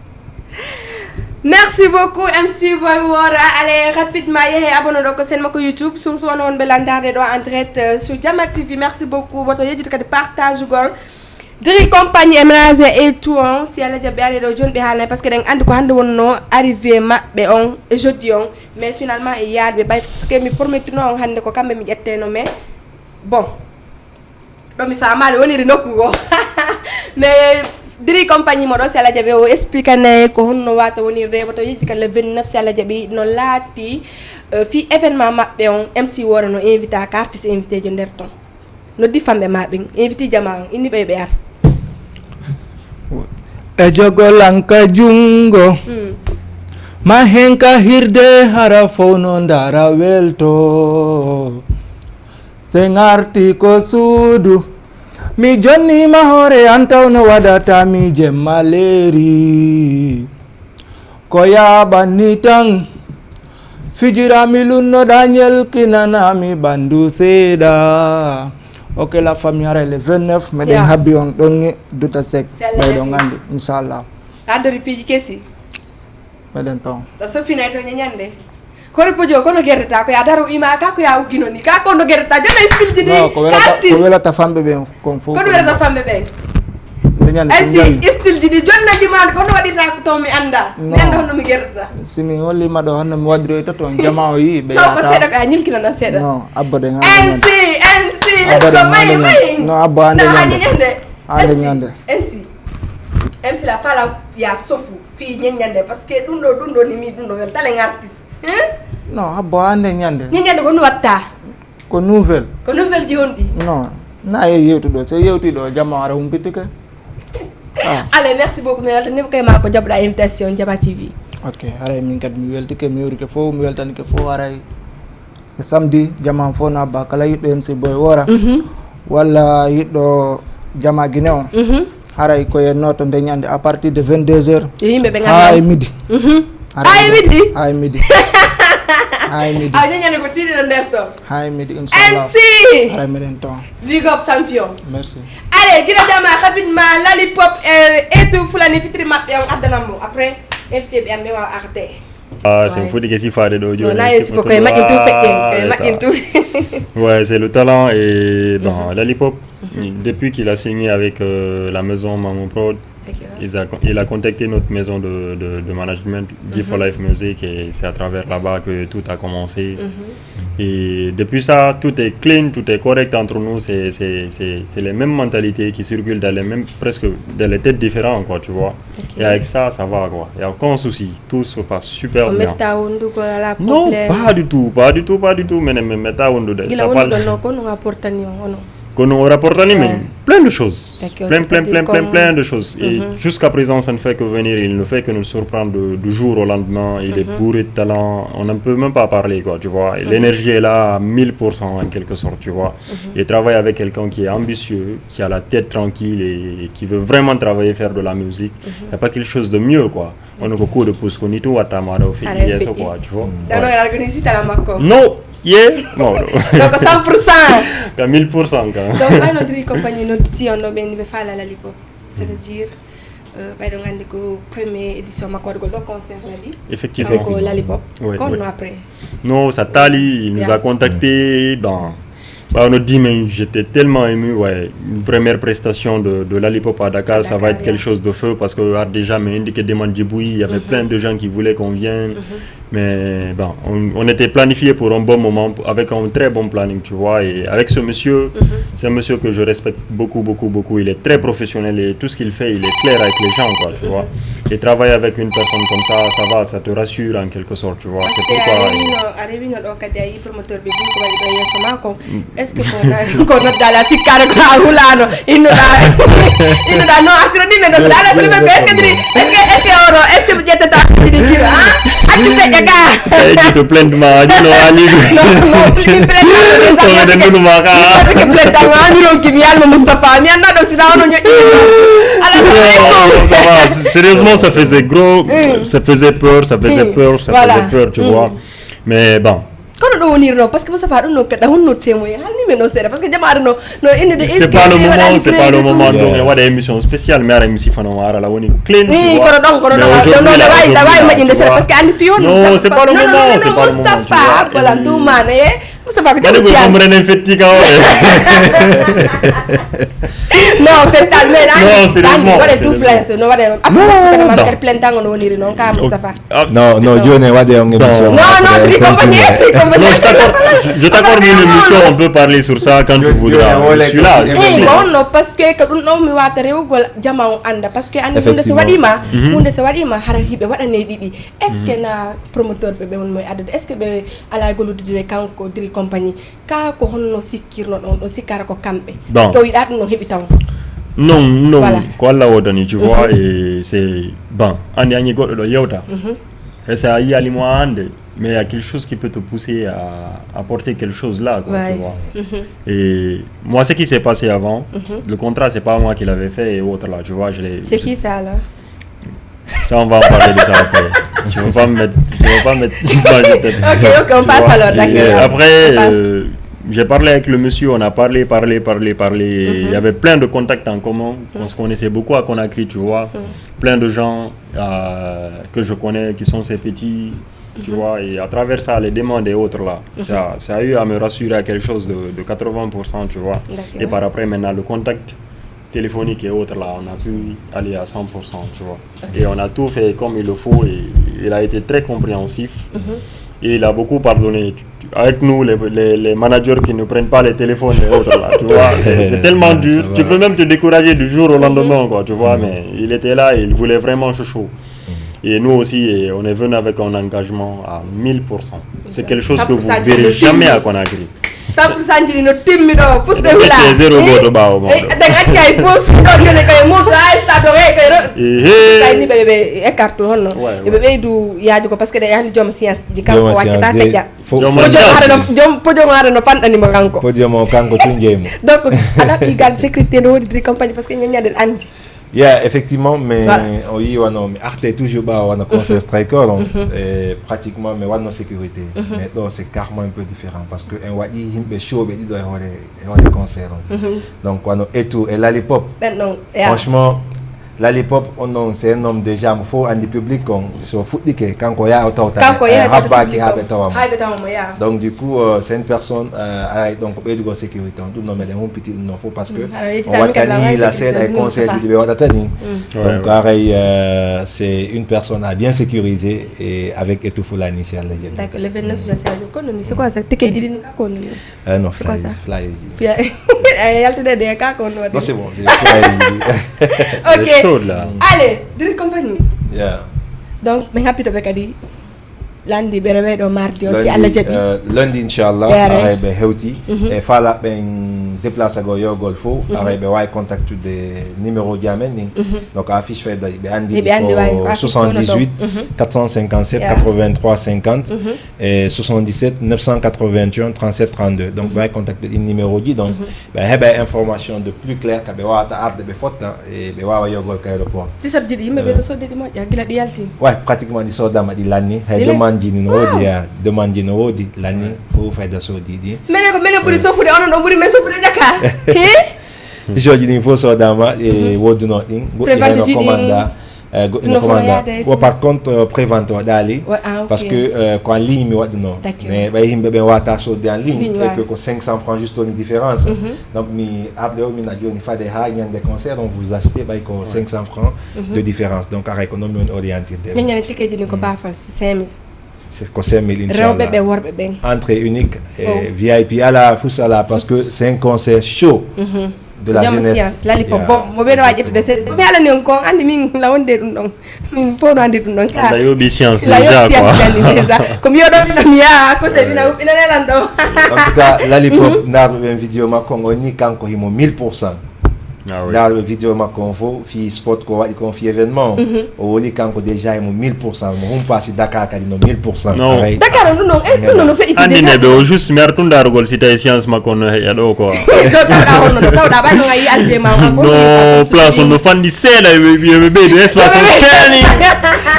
Merci beaucoup M C Boy Wora. Allez rapidement yehe abonné ɗo ko sen makko YouTube surtout on wonɓe landarde ɗo en direct sur Jama T V. Merci beaucoup woto yejjude kadi partage gol. Diri compagnie e ménage et tout on, si Allah jaɓi ari ɗo joni ɓe haalnay, parce que ɗen andi ko hannde wonno arrivé maɓɓe on e jeudi on, mais finalement e yaali ɓe ɓay, parce que mi promettino on hannde ko kamɓe mi ƴetteno, mais bon, ɗo mi faamaali woniri nokku goo. Mais diri compagnie mo ɗo, si Allah jaɓi o expliquanay ko honno wata wonirde, woto yejji kan le vingt-neuf, si Allah jaɓi no laati, euh, fii événement maɓɓe on, M C Woore no invita ka artiste invité jo nder ton. Noddi famɓe ma ɓen, inviti jama on, inni ɓe ɓe ar. E jogolanka jungo, ma hen ka hirde hara fow no ndara welto. Se ngarti ko suudu, mi jonnima hoore an taw no waɗata mi jemma leeri. Ko yaaɓanni tan, fijirami lunnoɗa ñelkinanami ɓandu seeɗa. Ok, la famille, haray le vingt-neuf meɗen habbi on ɗonge duta sek. Ɓayɗo gandi, inchallah. Addori piiji kesi. Meɗen ton. Ta sofinay to ñañande. Hore pojo kono gerdata ko ya daro ima ka ko ya uggino ni ka kono gerdata jona stilji ni. No, ko welata, ko welata famɓe ɓen kon fof. Kono welata famɓe ɓen. Nde ñande MC stilji ɗi jonna dimande kono waɗirta ko to mi anda. Mi anda honno mi gerdata. Si mi hollima ɗo honno mi waɗiroyta toon jama o yii ɓe yata. Ko seeɗa ko a ñilkinana seeɗa. No, abbo de ngande. MC, MC, let's go, may, may. No, abbo ande ñande. Ande ñande. MC, MC la fala ya sofu. Fii ñeññande, parce que ɗum ɗo, ɗum ɗo ni mi ɗum ɗo wel tale ngartis. Hein? Non, abbo ande ñande. Ñeññande ko no watta? Ko nouvelle. Ko nouvelle ji honɗi? Non, na e yewtuɗo, so yewtiɗo jamma ara humpitike. Ah. Allez, merci beaucoup. Mais wala nem kay ma ko jabɗa invitation Jama T V. Ok, haray min kadi mi weltike, mi yewrike fof, mi weltanike fof haray. E samedi, jama fof na ba kala yiɗɗo M C Boy Wora. Mhm. Walla yiɗɗo jama Guinée on. Mhm. Haray ko e noto nde ñande à partir de vingt-deux heures. Yo yimɓe ɓe ha e midi. Mhm. Haray ha e midi? Ha e midi. Ha e midi. Aw ñañande ko tiiɗi no nder to. Ha e midi, inchallah. M C! Haray meɗen to. Big up champion. Merci. Allez, gila jama habit ma lollipop e, et tout fulani fitri maɓɓe on addanam mo. Après, invité ɓe am ɓe wawa arde. Ah, c'est un fou de si faade ɗo joni. Wala e sifo koye maƴƴin tout feƴƴen koye maƴƴin tout. Ouais, c'est le talent et bon, lollipop, depuis qu'il a signé avec euh, la maison Maman Prod, il a, il a contacté notre maison de, de, de management, G four Life Music, et c'est à travers là-bas que tout a commencé. Et depuis ça, tout est clean, tout est correct entre nous. C'est, c'est, c'est, c'est les mêmes mentalités qui circulent dans les mêmes, presque dans les têtes différentes, quoi, tu vois. Et avec ça, ça va, quoi. Il n'y a aucun souci. Tout se passe super bien. Non, pas du tout, pas du tout, pas du tout. Mais, mais, mais, gila woni ɗon noon ko no a portani on, ono? Kono o rapportani min plein de choses. Plein, plein, plein, plein, plein de choses. Et jusqu'à présent, ça ne fait que venir. Il ne fait que nous surprendre de- du jour au lendemain. Il est bourré de talent. On n'en peut même pas parler, quoi, tu vois. Et l'énergie est là à mille pour cent, en quelque sorte, tu vois. Et travailler avec quelqu'un qui est ambitieux, qui a la tête tranquille et qui veut vraiment travailler, faire de la musique, il n'y a pas quelque chose de mieux, quoi. On a beaucoup de pouces, qu'on y trouve à Tamara, au fait, quoi, tu vois. Dano organisita la makko. Non, yeah, non, non. Donc cent pour cent. Ka mille pour cent, ka. Donc ɓay noddiri compagnie nodditi on ɗo ɓen ɓe faala lollipop, c'est-à-dire euh, ɓayɗo gandi ko premier édition makko waɗugol ɗo concert lali. Effectivement. Ko lollipop. Oui, kono oui. Après non, ça tali, il nous a contacté dans bah, on a dit, mais j'étais tellement ému, ouais. Une première prestation de, de lollipop à Dakar, ça va être quelque chose de feu parce que ah, déjà, mais indiqué demande Djiboui, il y avait plein de gens qui voulaient qu'on vienne. Mais bon, on, on était planifié pour un bon moment, avec un très bon planning, tu vois. Et avec ce monsieur, c'est un monsieur que je respecte beaucoup, beaucoup, beaucoup. Il est très professionnel et tout ce qu'il fait, il est clair avec les gens, quoi, tu vois. Et travailler avec une personne comme ça, ça va, ça te rassure en quelque sorte, tu vois. C'est pourquoi. A rewino ɗo kadi a yi promoteur ɓe buy ko waɗi ɗo yeeso ma ko est ce que ko na- ko noddala sikkano ko a hulano innoɗa innoɗa no artiro ɗi men ɗo so ɗala sene ko est ce que diri est ce que est ce que oro est ce que ɓe ƴettata ɗiɗi kilo a accu peƴƴa ga Eji to plainte ma ajuno ani. Min plainte ma mi ronki mi yalma Moustapha mi anna ɗo sina ono ñoƴƴi ala ça va, sérieusement, ça faisait gros, ça faisait peur, ça faisait peur, ça faisait peur, tu vois. Mais bon. Kono ɗo wonirno parce que Moustapha ɗum no kaɗa honno témoin halni men o seeɗa parce que jamaare no no innude c'est pas le moment, c'est pas le moment. Donc e waɗa émission spéciale mi ara mi sifano ara la woni clean. Kono ɗon kono ɗon wawi wawi maƴinde seeɗa parce que andi fi honno. Non, c'est pas le moment, c'est pas le moment. Moustapha bala dumane. Moustapha ko jom science. Comprene en fetti ka o. Non, fettal men. Non, sérieusement, waɗe tout flex, no waɗe. Après, non, non. Kadi plainte ngo no woniri non ka Moustapha. Ah, non, non, joni waɗe on émission. Non, non, tri compagnie, tri compagnie. Non, je t'accorde, je, je t'accorde une émission, on peut parler sur ça quand tu voudras. Je suis là. Eh, bon, non, parce que ko ɗum ɗo mi wata rewugol jama on anda, parce que andi hunde so waɗima, hunde so waɗima hara hiɓe waɗane ɗiɗi. Est-ce que na promoteur ɓe ɓe won mo e addude? Est-ce que ɓe ala e gollude e kanko diri compagnie? Ka ko honno sikkirno ɗon, ɗo sikkara ko kamɓe? Bon. Est-ce que o yiɗa ɗum ɗon heɓi taw? Non, non, voilà. Ko Allah wodani, tu vois, et c'est, bon, andi angi goɗɗo ɗo yewta. Et ça y alimo hande, mais il y a quelque chose qui peut te pousser à apporter quelque chose là, quoi, tu vois. Et moi, ce qui s'est passé avant, le contrat, c'est pas moi qui l'avais fait et autres là, tu vois, je l'ai. C'est qui ça, là? Ça, on va en parler de ça après. Je veux pas me mettre, je veux pas me mettre dans le tête. Ok, ok, on passe alors, d'accord. Et après, euh, j'ai parlé avec le monsieur, on a parlé, parlé, parlé, parlé. Il y avait plein de contacts en commun. On se connaissait beaucoup à Conakry, tu vois. Plein de gens euh, que je connais, qui sont ses petits, tu vois. Et à travers ça, les demandes et autres là, ça, ça a eu à me rassurer à quelque chose de, de quatre-vingts pour cent, tu vois. Et par après, maintenant, le contact téléphonique et autres là, on a pu aller à cent pour cent, tu vois. Et on a tout fait comme il le faut et il a été très compréhensif. Et il a beaucoup pardonné. Avec nous, les, les, les managers qui ne prennent pas les téléphones et autres là, tu vois, c'est, c'est tellement dur. Tu peux même te décourager du jour au lendemain, quoi, tu vois, mais il était là et il voulait vraiment chouchou. Et nous aussi, et on est venu avec un engagement à mille pour cent. C'est quelque chose que vous verrez jamais à Conakry. Cent pour cent jiri no timmi ɗo, fusɓe hula. Zéro goto ɓawo mawɗo. Daga accay pus ɗo joni koye mutu ay sa ɗo e koye ɗo. Kay ni ɓe ɓe écarte honno. Ɓe ɓeydu yaajugo parce que ɗe yani joom science ɗi kanko waccata feƴƴa. Joom science. Joom pojogo haɗa no fanɗani mo kanko. Pojomo kanko tun jeyi mo. Donc aɗa ɓi garde sécurité no woni diri compagnie parce que ñañaɗen andi. Yeah, effectivement, mais on yi wano mi arte toujours ba wano concert striker on, et pratiquement mais wano sécurité. Mais ɗo c'est carrément un peu différent parce que en waɗi himɓe show ɓe ɗiɗo e hoore e hoore concert on. Donc wano Etu e Lollipop. Ɓen ɗon, yeah. Franchement, Lollipop on non c'est un homme déjà mo fof andi public on so fuɗɗike kanko yaa o tawta. Kanko yaa o tawta habbaki public ha on. Ɓe tawa mo. Ha ɓe tawa mo, yeah. Donc du coup euh, c'est une personne euh, aray donc ɓeydugol sécurité on ɗum no meɗen humpiti ɗum non fof parce que on waɗani la seeɗa e conseil ɗi ɓe waɗata ni. Donc aray euh, c'est une personne à bien sécuriser et avec Etu Fulani si Allah jaɓi. D'accord, le vingt-neuf juin c'est kono ni c'est quoi ça? Ticket ɗiɗi ni ka kono ni. Euh, non, flyers, flyers. Yaltude de ka kono. Non, c'est bon, c'est flyers. Ok. Allez, diri compagnie. Yeah. Donc min happitoɓe kadi lundi ɓe rewe ɗo mardi o si Allah jaɓi. Lundi inchallah aray ɓe hewti e faala ɓen déplace go yogol fof aray ɓe wawi contactude numéro ji amen ɗin. Donc affiche fayda ɓe andi ko soixante-dix-huit quatre cent cinquante-sept quatre-vingt-trois cinquante et soixante-dix-sept neuf cent quatre-vingt-un trente-sept trente-deux. Donc ɓe wawi contactude ɗin numéro ji donc ɓe heɓa information de plus clair ka ɓe wawata arde ɓe fotta e ɓe wawa yogol ka aéroport. Tisat jiɗi yimɓe ɓe ɗo sodde ɗi moƴƴa gila ɗi yalti. Way pratiquement ɗi sodama ɗi lanni hay demande ji ni no wodi ya demande ji no wodi lanni fof fayda sodi ɗi. Mene ko mene ɓuuri sofude onon ɗo ɓuuri men sofude jaka. He. Tisoji ɗin fof sodama e woduno ɗin goɗɗi heno commanda. Goɗɗi no commanda o par contre prévente waɗali. Parce que ko en ligne mi waɗuno mais ɓay yimɓe ɓen wata sodde en ligne et que ko cinq cent francs juste woni différence. Donc mi arde o mina joni fade ha ñande concert on vous achetez ɓay ko cinq cent francs de différence donc aray ko noon mi woni orientirde. Ñañane tikeji ɗin ko bafal cinq mille. Ko cinq mille inchallah. Rewɓe ɓe worɓe ɓen. Entrée unique et V I P ala fus ala parce que c'est un concert chaud. De la jeunesse. Lali ko bom mo ɓeɗo waji ƴettude seeɗa mi alani on kon andi min la wonde ɗum ɗon. Min fof no andi ɗum ɗon ka la yoɓi science la yoɓi science déjà komi yoɗo ɗum ɗon ya côté mina ina nelan ɗo. En tout cas Lollipop ndarɓe ɓen vidéo makko on ni kanko himo mille pour cent. Ndarɓe vidéo makko on fof fi spot ko waɗi kon fi événement o woli kanko déjà himo mille pour cent mo humpa si Dakar kadi no mille pour cent. Dakar on ɗum ɗon e ɗum ɗon no feƴƴi andi déjà neɓe o juste mi artu ndarugol si tawi science makko on no heƴa ɗo quoi. Ɗo tawɗa honno no tawɗa ɓay no ngayi alde ma no place on no fanɗi seeɗa ɓe ɓe ɓeydu espace on seeni.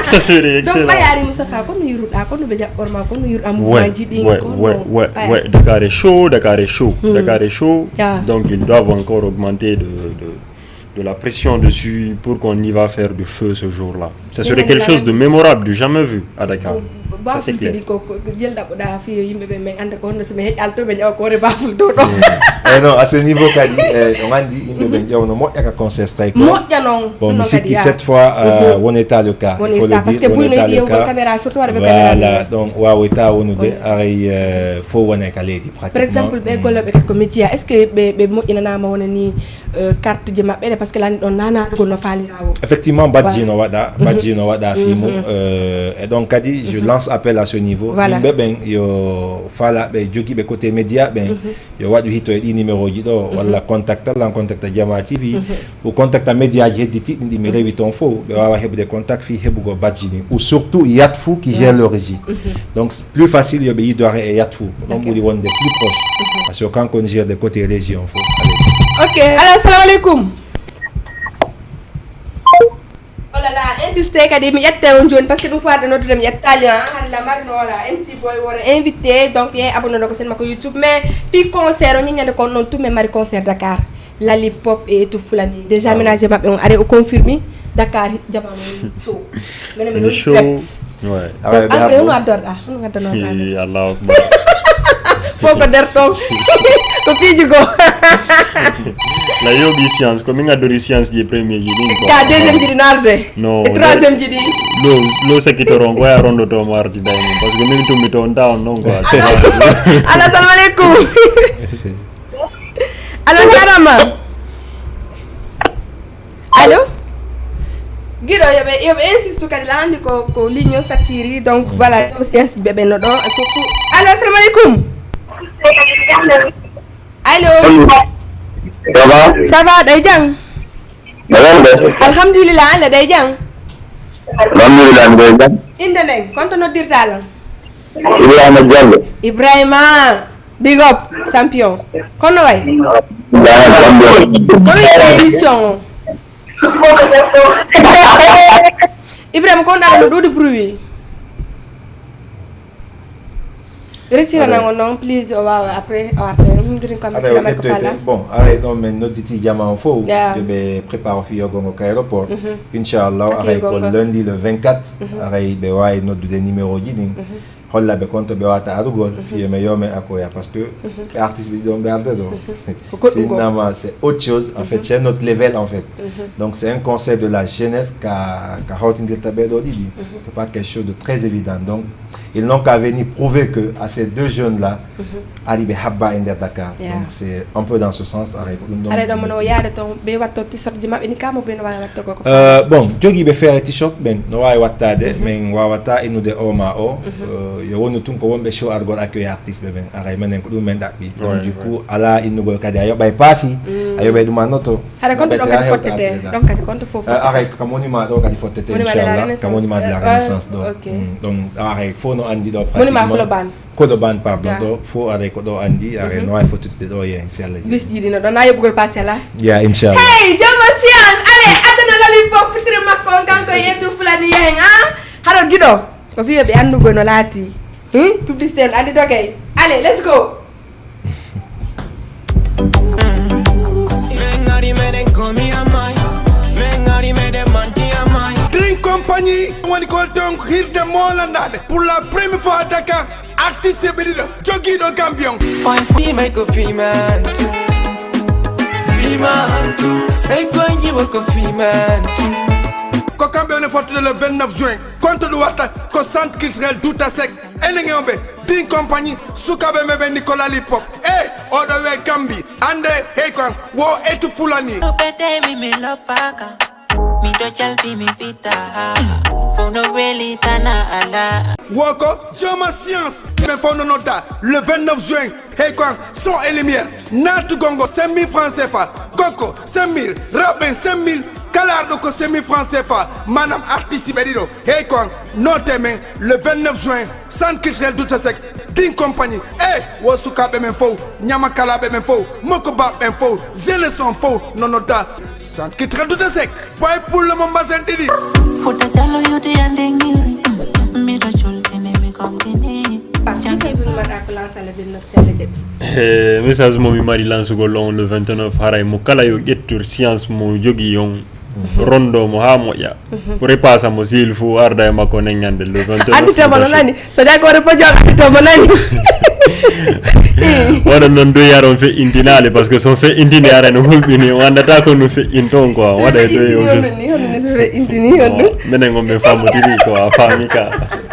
Ça serait excellent. Donc ɓay ari Moustapha kono yuruɗa kono ɓe jaɓɓorma kono yuruɗa mouvement ji ɗin kono. Dakar est chaud, Dakar est chaud, Dakar est chaud. Donc ils doivent encore augmenter de, de, de la pression dessus pour qu'on y va faire du feu ce jour-là. Ça serait quelque chose de mémorable, du jamais vu à Dakar. Ça, c'est clair. Bafulji ɗi ko, ko jel ɗaɓɓuɗa fi yo yimɓe ɓe men annda ko honno so mi heƴal to ɓe ƴeewa ko woni baful dow ɗo. Eh, non, à ce niveau kadi, eh, on anndi yimɓe ɓe ƴeewno moƴƴa ka concert stray ko. Moƴƴa noon. Bon, mi sikki cette fois, euh, wonay le cas. Wonay le cas, parce que buyno yiɗi yewgol caméra, surtout waɗa ɓe caméra. Voilà, donc wawoyta wonude aray, euh, fof wonay ka leydi pratiquement. Par exemple ɓe golloɓe kadi ko média, est ce que ɓe ɓe moƴƴinanama wona ni, euh, carte ji maɓɓe ɗe, parce que lani ɗon nanatugol no faalirawo. Effectivement, badji no waɗa, badji no waɗa fii mum. Euh, et donc kadi je lance appel à ce niveau. Voilà. Yimɓe ɓen yo faalaɓe jogiiɓe côté média ɓen, yo waɗu hito e ɗi numéro ji ɗo, walla contacta lan contacta Jama T V, ou contacta média ji heddi tiɗɗi ɗi mi rewi toon fof, ɓe wawa heɓude contact fii heɓugol badji ɗin, ou surtout Yatfu qui gère le régie. Donc plus facile yo ɓe yiddore e Yatfu, ko ɗon ɓuri wonde plus proche, parce que kanko ne gère de côté région fof. Allez. Ok. Allo, assalamu aleykum. Oh là là, insiste kadi mi ƴette on jooni, parce que ɗum fof arde noddude mi ƴettaali ha hade la marno wala M C boy wora invité, donc ye abonné ko sen makko YouTube, mais fii concert o ñiñande kon noon tum e mari concert Dakar. Lali pop et tout fulani. Déjà ménage maɓɓe on are o confirmi Dakar jamanu so. Menen mi ɗon prep. Ouais. Donc engrais hono addorɗa, hono addanoɗa? Allahu akbar. Fof ko nder ɗon. Ko piiji goo. La yoɓi science, ko min addori science ji premier ji ɗin ko. Ka deuxième ji ɗi narde. No. E troisième ji ɗi. Lo lo sakitoro on ko ya rondo to mo ardi dai mum, parce que min tummi to on ta on non quoi. Allo, assalamu aleykum. Allo, jarama. Allo? Giɗo yoɓe yoɓe insiste kadi la andi ko ko ligne on sattiri, donc voilà, yoɓe science ɓe ɓenno ɗo surtout. Allo, assalamu aleykum. Allo. Ça va? Ça va, ɗay jang? Alhamdulillah, Allah ɗay jang? Alhamdulillah, ɗay jang? Inde nden, konto noddirta lan? Ibrahima Diallo. Ibrahima, big up, champion. Kono way? Ibrahima Diallo. Kono yiɗa émission o? Ibrahima, kon ɗaɗa no ɗuuɗi bruit. Retirana ngo noon, please, o wawa après o arta. Ɗum durin kam. Aɗa o ƴettoyte, bon, aray ɗon min nodditi jama on fof, yo ɓe prépare fii yogo ngo ka aéroport. Inchallah, aray ko lundi le vingt-quatre, aray ɓe wawi noddude numéro ji ɗin. Holla ɓe konto ɓe wata arugol, fii yo mi yo mi akoya, parce que ɓe artiste ɓe ɗon ɓe arde ɗo. Sinnama c'est autre chose, en fait, c'est notre level en fait. Donc c'est un conseil de la jeunesse ka ka hawtindirta ɓe ɗo ɗiɗi. C'est pas quelque chose de très évident. Donc ils n'ont qu'à venir prouver que à ces deux jeunes là, ari ɓe habba e nder Dakar. Donc c'est un peu dans ce sens, aray ko ɗum ɗon. Aray ɗon mono yaade ton ɓe watto t-shirt ji maɓɓe ni kamo ɓe no wawi watto ko. Euh, bon, jogiiɓe feere t-shirt ɓen no wawi wattade, min wawata innude o ma o. Euh, yo wonu tun ko wonɓe show argol accueil artiste ɓe ɓen, aray menen ko ɗum men ɗaɓɓi. Donc du coup ala innugol kadi a yoɓay paasi, a yoɓay ɗum a noto. Hara konto ɗon kadi fottete, ɗon kadi konto fof fottete. Aray ka monument ɗo kadi fottete, inchallah, ka monument de la renaissance ɗo. Ɗon aray fof no andi ɗo pratiquement. Monument Colobane. Colobane, pardon, ɗo fof aray ko ɗo andi, aray no wawi fottitude ɗo, yeeyen si Allah jaɓi. Bis jiɗino ɗo na yoɓugol paasi ala. Ya, inchallah. Hey, jomo science, allez, addana lali fof fitiri makko on kanko e yeetu fulani yeeyen, ah? Haro giɗo, ko fiyo ɓe annugol no laati. Hmm? Publicité on andi ɗo kay. Allez, let's go. Drink Compagnie woni ko ton hirde molandaade pour la première fois à Dakar. Artiste ɓe ɗiɗo jogiiɗo Gambie on. Oy fii may ko fii man tu. Fii man tu. Ey koy jiwo ko fii man tu. Ko kamɓe woni fottude le vingt-neuf juin. Konto ɗum watta ko centre culturel Douta Seck. Enen e on ɓe Drink Compagnie, sukaaɓe men ɓe Nicolas Lipop. E oɗo wiye Gambi, ande hey kon wo etu fulani. Upete mi mi lopaka. Mi do chalbi mi pita. Fono weli tana ala. Woko, Joma Science, mais fono nodda le vingt-neuf juin. Hey kon, son et lumière. Naatu gongo cinq mille francs C F A. Koko cinq mille, rap en cinq mille. Kala arɗo ko cinq mille francs C F A. Manam artiste ɓe ɗiɗo. Hey kon, note men le vingt-neuf juin. Centre culturel Douta Seck, Drink Compagnie, e wo sukaaɓe men fof, ñamakalaɓe men fof, moko baɓe men fof, jeunesse on fof, no nodda. Centre culturel Douta Seck, boy pulle mo mbasen ɗiɗi. Futa jalo yude ande ngiri, miɗo jultini mi komtini. Parti ka zone maɗa ko lansa le vingt-neuf sella jaɓi. Eh, message mo mi mari lansugol on le vingt-neuf, haray mo kala yo ƴettu science mo jogi on. Rondo mo haa moƴƴa. Repasa mo s'il faut, arda e makko nen ñande le vingt-neuf. Annditoma no nani. So tawi ko repo joom annditoma nani. Waɗa noon ɗum yaron feƴƴintinaali, parce que so feƴƴintini ara no hulɓini, o anndata ko no feƴƴinton quoi. Waɗa e ɗo e o juste. Ni hono ni so feƴƴintini on ɗum. Menen on ɓe famodiri ko a faami ka.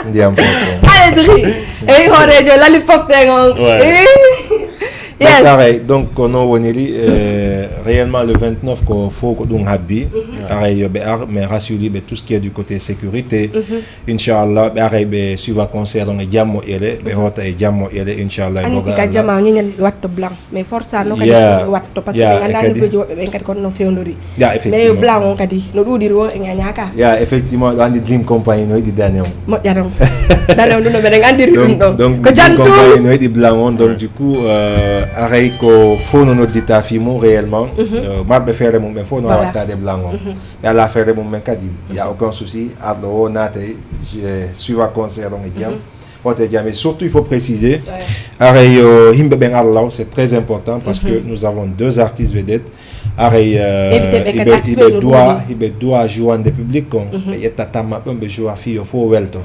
Ndiyam poto. Allez dri. Eyi hoorejo lali popten on. Ouais. Yes. Pareil, donc ko noon woniri, euh, réellement le vingt-neuf ko fof ko ɗum habbi. Aray yo ɓe ar, mais rassuriɓe tout ce qui est du côté sécurité. Inchallah ɓe aray ɓe suiva concert on e jam moƴƴere, ɓe hoota e jam moƴƴere inchallah. Anndi ka jama ñeñal watto blanc, mais forsa noon kadi. Yeah. Watto parce que Yeah, ɓe ngannda kadi. Niveau ji woɓɓe ɓen kadi kono noon fewndori. Ya Mais effectivement. Blanc on kadi no ɗuuɗiri o e ñañaka. Ya effectivement ɗo anndi Dream Company no yiɗi dane on. Moƴƴa noon. Dane on ɗum ɗo meɗen anndiri ɗum ɗo. Donc Ko Dream jantu. Company no yiɗi blanc on, donc du coup euh, aray ko fof no noddita fii mum réellement. Euh, marɓe feere mum ɓen fof no Voilà. Wattade blanc on. Ɓe ala feere mum ɓen kadi, y a aucun souci, arɗo o naata e suiva concert on e jam. Hoota e jam, et surtout il faut préciser, aray yo yimɓe ɓen ar law, c'est très important parce que nous avons deux artistes vedettes. Aray euh, Invité ɓe kadi iɓe artiste ɓe iɓe no duwa ɗuuɗi. Iɓe duwa jouande public kon, ɓe ƴetta tamma ɓen ɓe joua fii yo fof welto.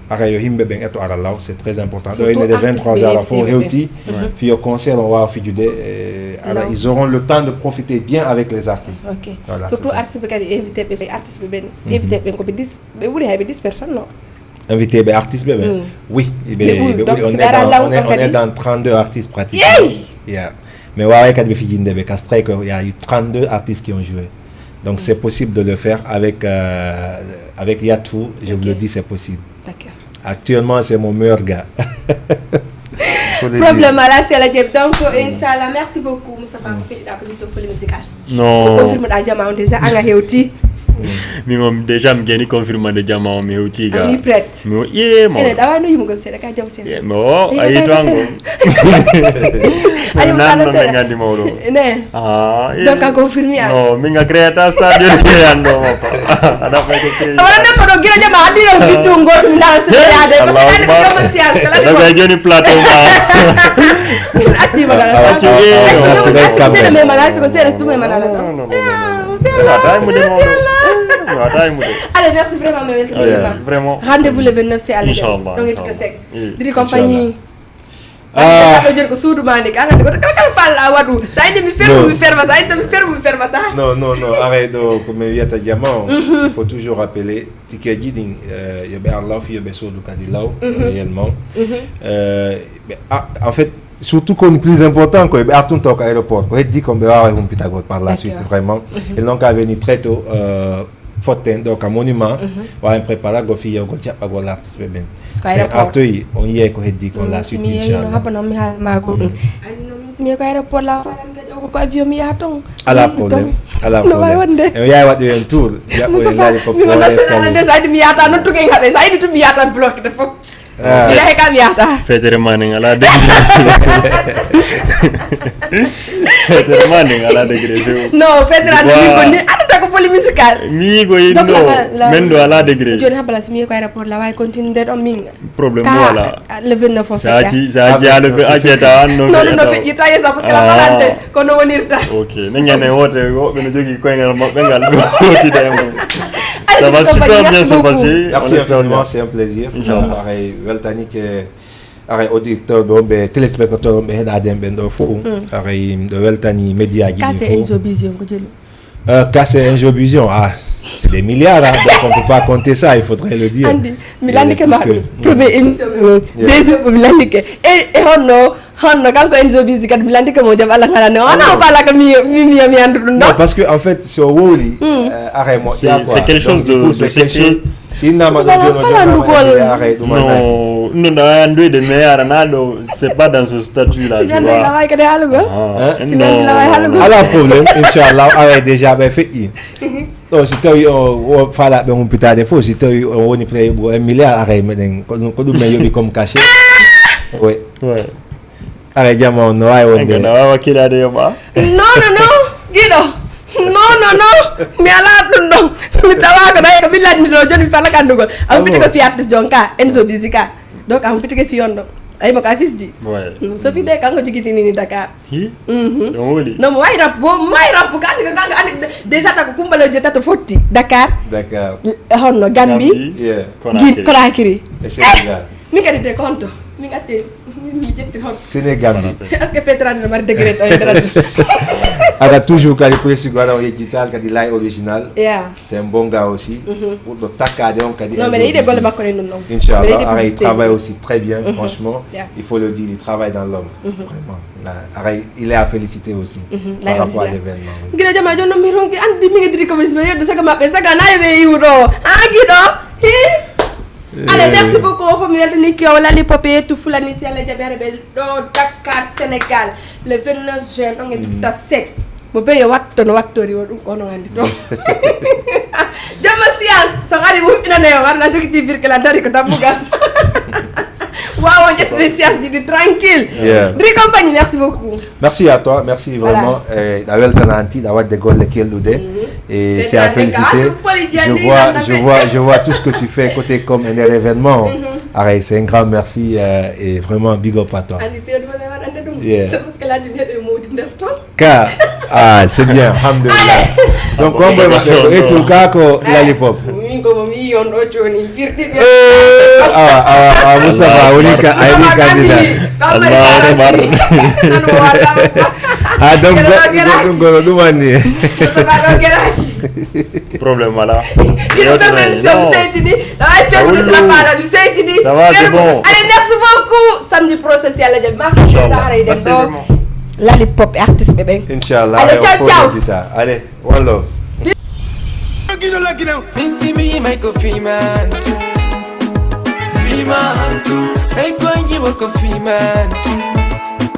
Aray yo yimɓe ɓen eto ara law, c'est très important. Ɗo Surtout ene de artiste vingt-trois ɓe heures fof invité ɓe. Hewti fii yo concert on waawa fijude. Ara Law. Ils auront le temps de profiter bien avec les artistes. Ok. Voilà, Surtout c'est ça. Artiste ɓe kadi invité ɓe artiste ɓe ɓen invité ɓen ko ɓe dix, ɓe ɓuri hay ɓe dix personnes no. Invité ɓe artiste ɓe ɓen. Oui, ɓe Ɓe ɓuri, ɓe donc ɓuri. On si est ɓe ara dans law on est ɗon on est kadi. Dans trente-deux artistes pratiquement. Yeey! Yeah. Mais waaway kadi ɓe fijinde ɓe, parce que il y a eu trente-deux artistes qui ont joué. Donc c'est possible de le faire avec euh, avec Yatfu, je vous le Ok. Dis, c'est possible. D'accord. Actuellement c'est mon meilleur gars. Faut le dire. Problème ala sela jeeb. Donc inchallah, merci beaucoup Moustapha ko feƴƴiɗa ko mission folie musicale. Ko No. Confirme ɗa jama on déjà anga hewti. Min moom déjà mi geni confirmande jama o mi hewti ga. Ami prête. Mi o iye mo. Ene ɗawa no yimugol seeɗa ka jaw seeɗa. Ye mo Ayi, ayi ayi, to ayi, ango. Ayi, Nan ayi, no ayi, men ngandi mawɗo. Ne. Ah, eh. Donc a confirme ya. No, min ga créateur stade de yando mo. Ada pa ko créé. Wala ne ko ɗo gila jama andi ɗo bittu ngol mi nana seeɗa de. Parce que andi ko jama science kala. Ada ko joni plateau ma. Atti magana. Awa, Est-ce que awa, ɗum awa, est-ce que awa, seeɗa awa, me mala est-ce que seeɗa ɗum me mala Non, non. non, non, non. Wala taymude mo. Wala taymude. Allez, merci vraiment, mais merci Yeah. beaucoup. Vraiment. Rendez-vous le vingt-neuf, c'est à Inchallah, Donc, inchallah. sec. Oui. Diri compagnie. Ah. Aɗo joni ko suudu ma ni, ka hande ko kala kala falla a waɗu. Sa inde mi fermo Non. Mi ferma, sa inde mi fermo mi ferma ta. Non, non, non, aray ɗo ko mi wiyata jama o. Il faut toujours rappeler ticket ji ɗin euh, yo ɓe ar law fi yo ɓe soodu kadi law réellement. Euh, ɓe- ah, en fait surtout ko woni plus important ko ɓe artunto ko aéroport, ko heddi kon ɓe wawa humpitagol par la D'accord. Suite vraiment. Ils n'ont qu'à venir très tôt euh, fotten ɗo ka monument. Wawa en préparagol fi yewgol jaɓɓagol artiste ɓe ɓen. Ko Sen aéroport. Artoyi on yiyay ko heddi kon la suite Simi yeyi no inchallah. Haɓɓa noon mi haal ma ko ɗum. Anndi noon mi simi ko aéroport la falam kadi o ko avion mi yaha toon. Ala Mi problème. toon. Ala No wawi problème. Wonde. En yawi waɗde en tour. Yaɓɓo en laari ko Mimo poids national escalier. Des aidi mi yahata noon tugay haɓe, sa yiɗi tum mi yahata bloqué de fof. Ah. Yahe kam yahata. Fetere ma nen ala degré. Fetere ma nen ala degré few. Non, fetere ande min ko ni adata ko folie musicale. Mi ko yinno. Men do ala degré. Joni habala simi ko aéroport la wawi continuer ɗon min. Problème Ka wala. Le vingt-neuf o Sa feƴƴa. ci sa ci ala fe accetta an no. Non non no feƴƴi ta yesa parce que la Ah. Falante kono wonirta. Ok, ne ñande wote woɓɓe no jogui koyngal maɓɓe ngal ɗo hotida e mum. Ça va super bien se passer. Merci infiniment, c'est un plaisir. Aray weltanike aray auditeur ɗo ɓe téléspectateur ɓe heɗaden ɓen ɗo fof. Aray ɗo weltani média ji. Kase en jobision ko jelu. Kase en jobision ah c'est des milliards hein, donc on peut pas compter ça, il faudrait le dire. Andi mi landike ma ɗum premier émission deuxième mi landike e e honno honno kanko en jobisi kadi mi landike mo jam Allah ngalane o ana o falaka mi mi mi mi andu ɗum ɗo. Parce que en fait so wowli axe moƴƴa quoi. C'est quelque chose de sexuel. Si innama ɗo jono jono axe ɗum non non da andu de mais ara na ɗo c'est pas dans ce statut là tu vois. Lawa kadi halugo. Non. Lawa halugo. Ala problème inchallah awa déjà ɓe feƴƴi. Ɗo si tawi o falaɓe humpitade fof si tawi o woni prêt yoɓugo un milliard axe meɗen ko ɗum ko ɗum men yoɓi comme cachet. Oui. Aray jama on no wawi wonde. Enga na wawa kilade yoɓa. Non non non giɗo. Non non non mi ala ɗum ɗon mi tawa ko ɗay ko mi lanni ɗo joni mi fala kandugol. Aw mbiɗi ko fi artiste jon ka en so bisi ka. Donc aw mbiɗi ko fi on ɗo. Ay mo ka fisdi. Ouais. Mm, so fide kanko jogitini ni Dakar. Hi? Mhm. Ɗum woni. No mo wayi rap, mo wayi rap, ko andi ko kanko andi déjà ta ko kumbalo je tato fotti. Dakar. Dakar. Eh, honno Gambie. Gambie. Yeah. Conakry. Guin-, Conakry. Et Sénégal. Eh, min kadi de konto. Min atti, min jetti hon. Sénégal. Est-ce que Petra no mari degré to e nder aduna? Ada toujours kadi ko esi gwara o digital kadi lay original. Yeah. C'est un bon gars aussi. Mhm. Pour le takade on kadi. Non, mais il est bon, le macron non. Inchallah, il travaille aussi très bien, franchement. Yeah. Il faut le dire, il travaille dans l'ombre. Mhm. Vraiment. Là, il est à féliciter aussi par rapport à l'événement. Gila jama jonno mi ronki andi mi ngediri ko bisbe yedde saka mabbe saka nayi be iwdo. Ah gido. Hi. Allez, merci beaucoup. Fof mi weltani ki o Lali Pop e tout Fulani si Allah jaɓi hara ɓe ɗo Dakar, Sénégal, le vingt-neuf juin, ɗon e dutta sec. Mo be yo watto no wattori o ɗum ko onon anndi to. Jama science so ari mum ina ne war la jogiti birke la dari ko dambugal. Wawa ƴettude science jiɗi tranquille. Yeah. Dri compagnie, merci beaucoup. Merci à toi, merci vraiment. Eh, a weltanaanti, a waɗde golle kelɗuɗe. Et c'est à féliciter. Je vois, je vois, je vois tout ce que tu fais côté com et les événements. Aray, c'est un grand merci, euh, et vraiment big up à toi. Andi feedu wona waɗande ɗum. Yeah. C'est parce que la lumière est maudite nder toon. Ka, ah, c'est bien, alhamdulillah. Donc, on peut et tout ka ko Lali Pop. Min ko mo mi on ɗo joni firti. Eh, awa, awa, awa, Moustapha woni ka, ay ni candidat. Allahu akbar. Ah, donc, ɗum, ɗum, ɗum, ɗum, ɗum anni. Moustapha ɗo geraki. Problème wala. Ino ferme émission mi seytini. Ay ferme sila fala mi seytini. Ça va, c'est bon. Allez, merci beaucoup. Samedi prochain si Allah jaɓi ma. Inchallah. Sahara eden ɗo. Lali Pop e artiste ɓe ɓen. Inchallah. Allez, ciao, ciao. Allez, wallo. Gido lagina. Min simi mai ko fiman. Fiman tu. Ai ko anji wo ko fiman.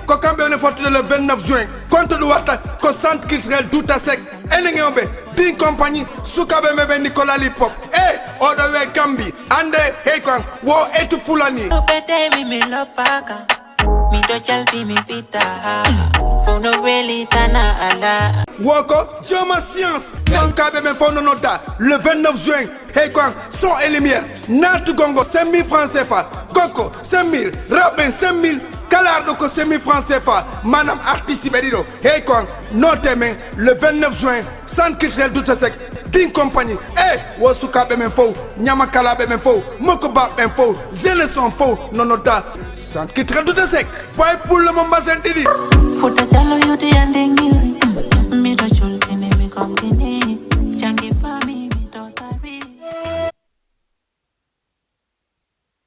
Ko kamɓe woni fottude le vingt-neuf juin. Konto ɗum watta ko Centre Culturel Douta Seck. Enen e on ɓe Din Compagnie, sukaaɓe men ɓe Nicolas Lali Pop. Eh, oɗo we Gambi, ande hey ko an, wo etu Fulani. Upete mi mi lopaka, mi do chalbi mi pita. Fono weli tana ala. Wo ko Joma Science. Sukaaɓe men fof no nodda le vingt-neuf juin. Hey ko an, son et lumière. Naatugol ngo cinq mille francs C F A. Koko, cinq mille, rewɓe cinq mille. Kala arɗo ko cinq mille francs C F A, maanaam artiste ɓe ɗiɗo. Hey ko an, note men le vingt-neuf juin, Centre Culturel Douta Seck, Din Compagnie. Eh, wo sukaaɓe men fof, ñamakalaaɓe men fof, mokobaaɓe men fof, jeunesse on fof, no nodda Centre Culturel Douta Seck, boy pulle mo mbasen ɗiɗi. Futa Jallo yudi ande ngiri, miɗo jultini mi gomɗini.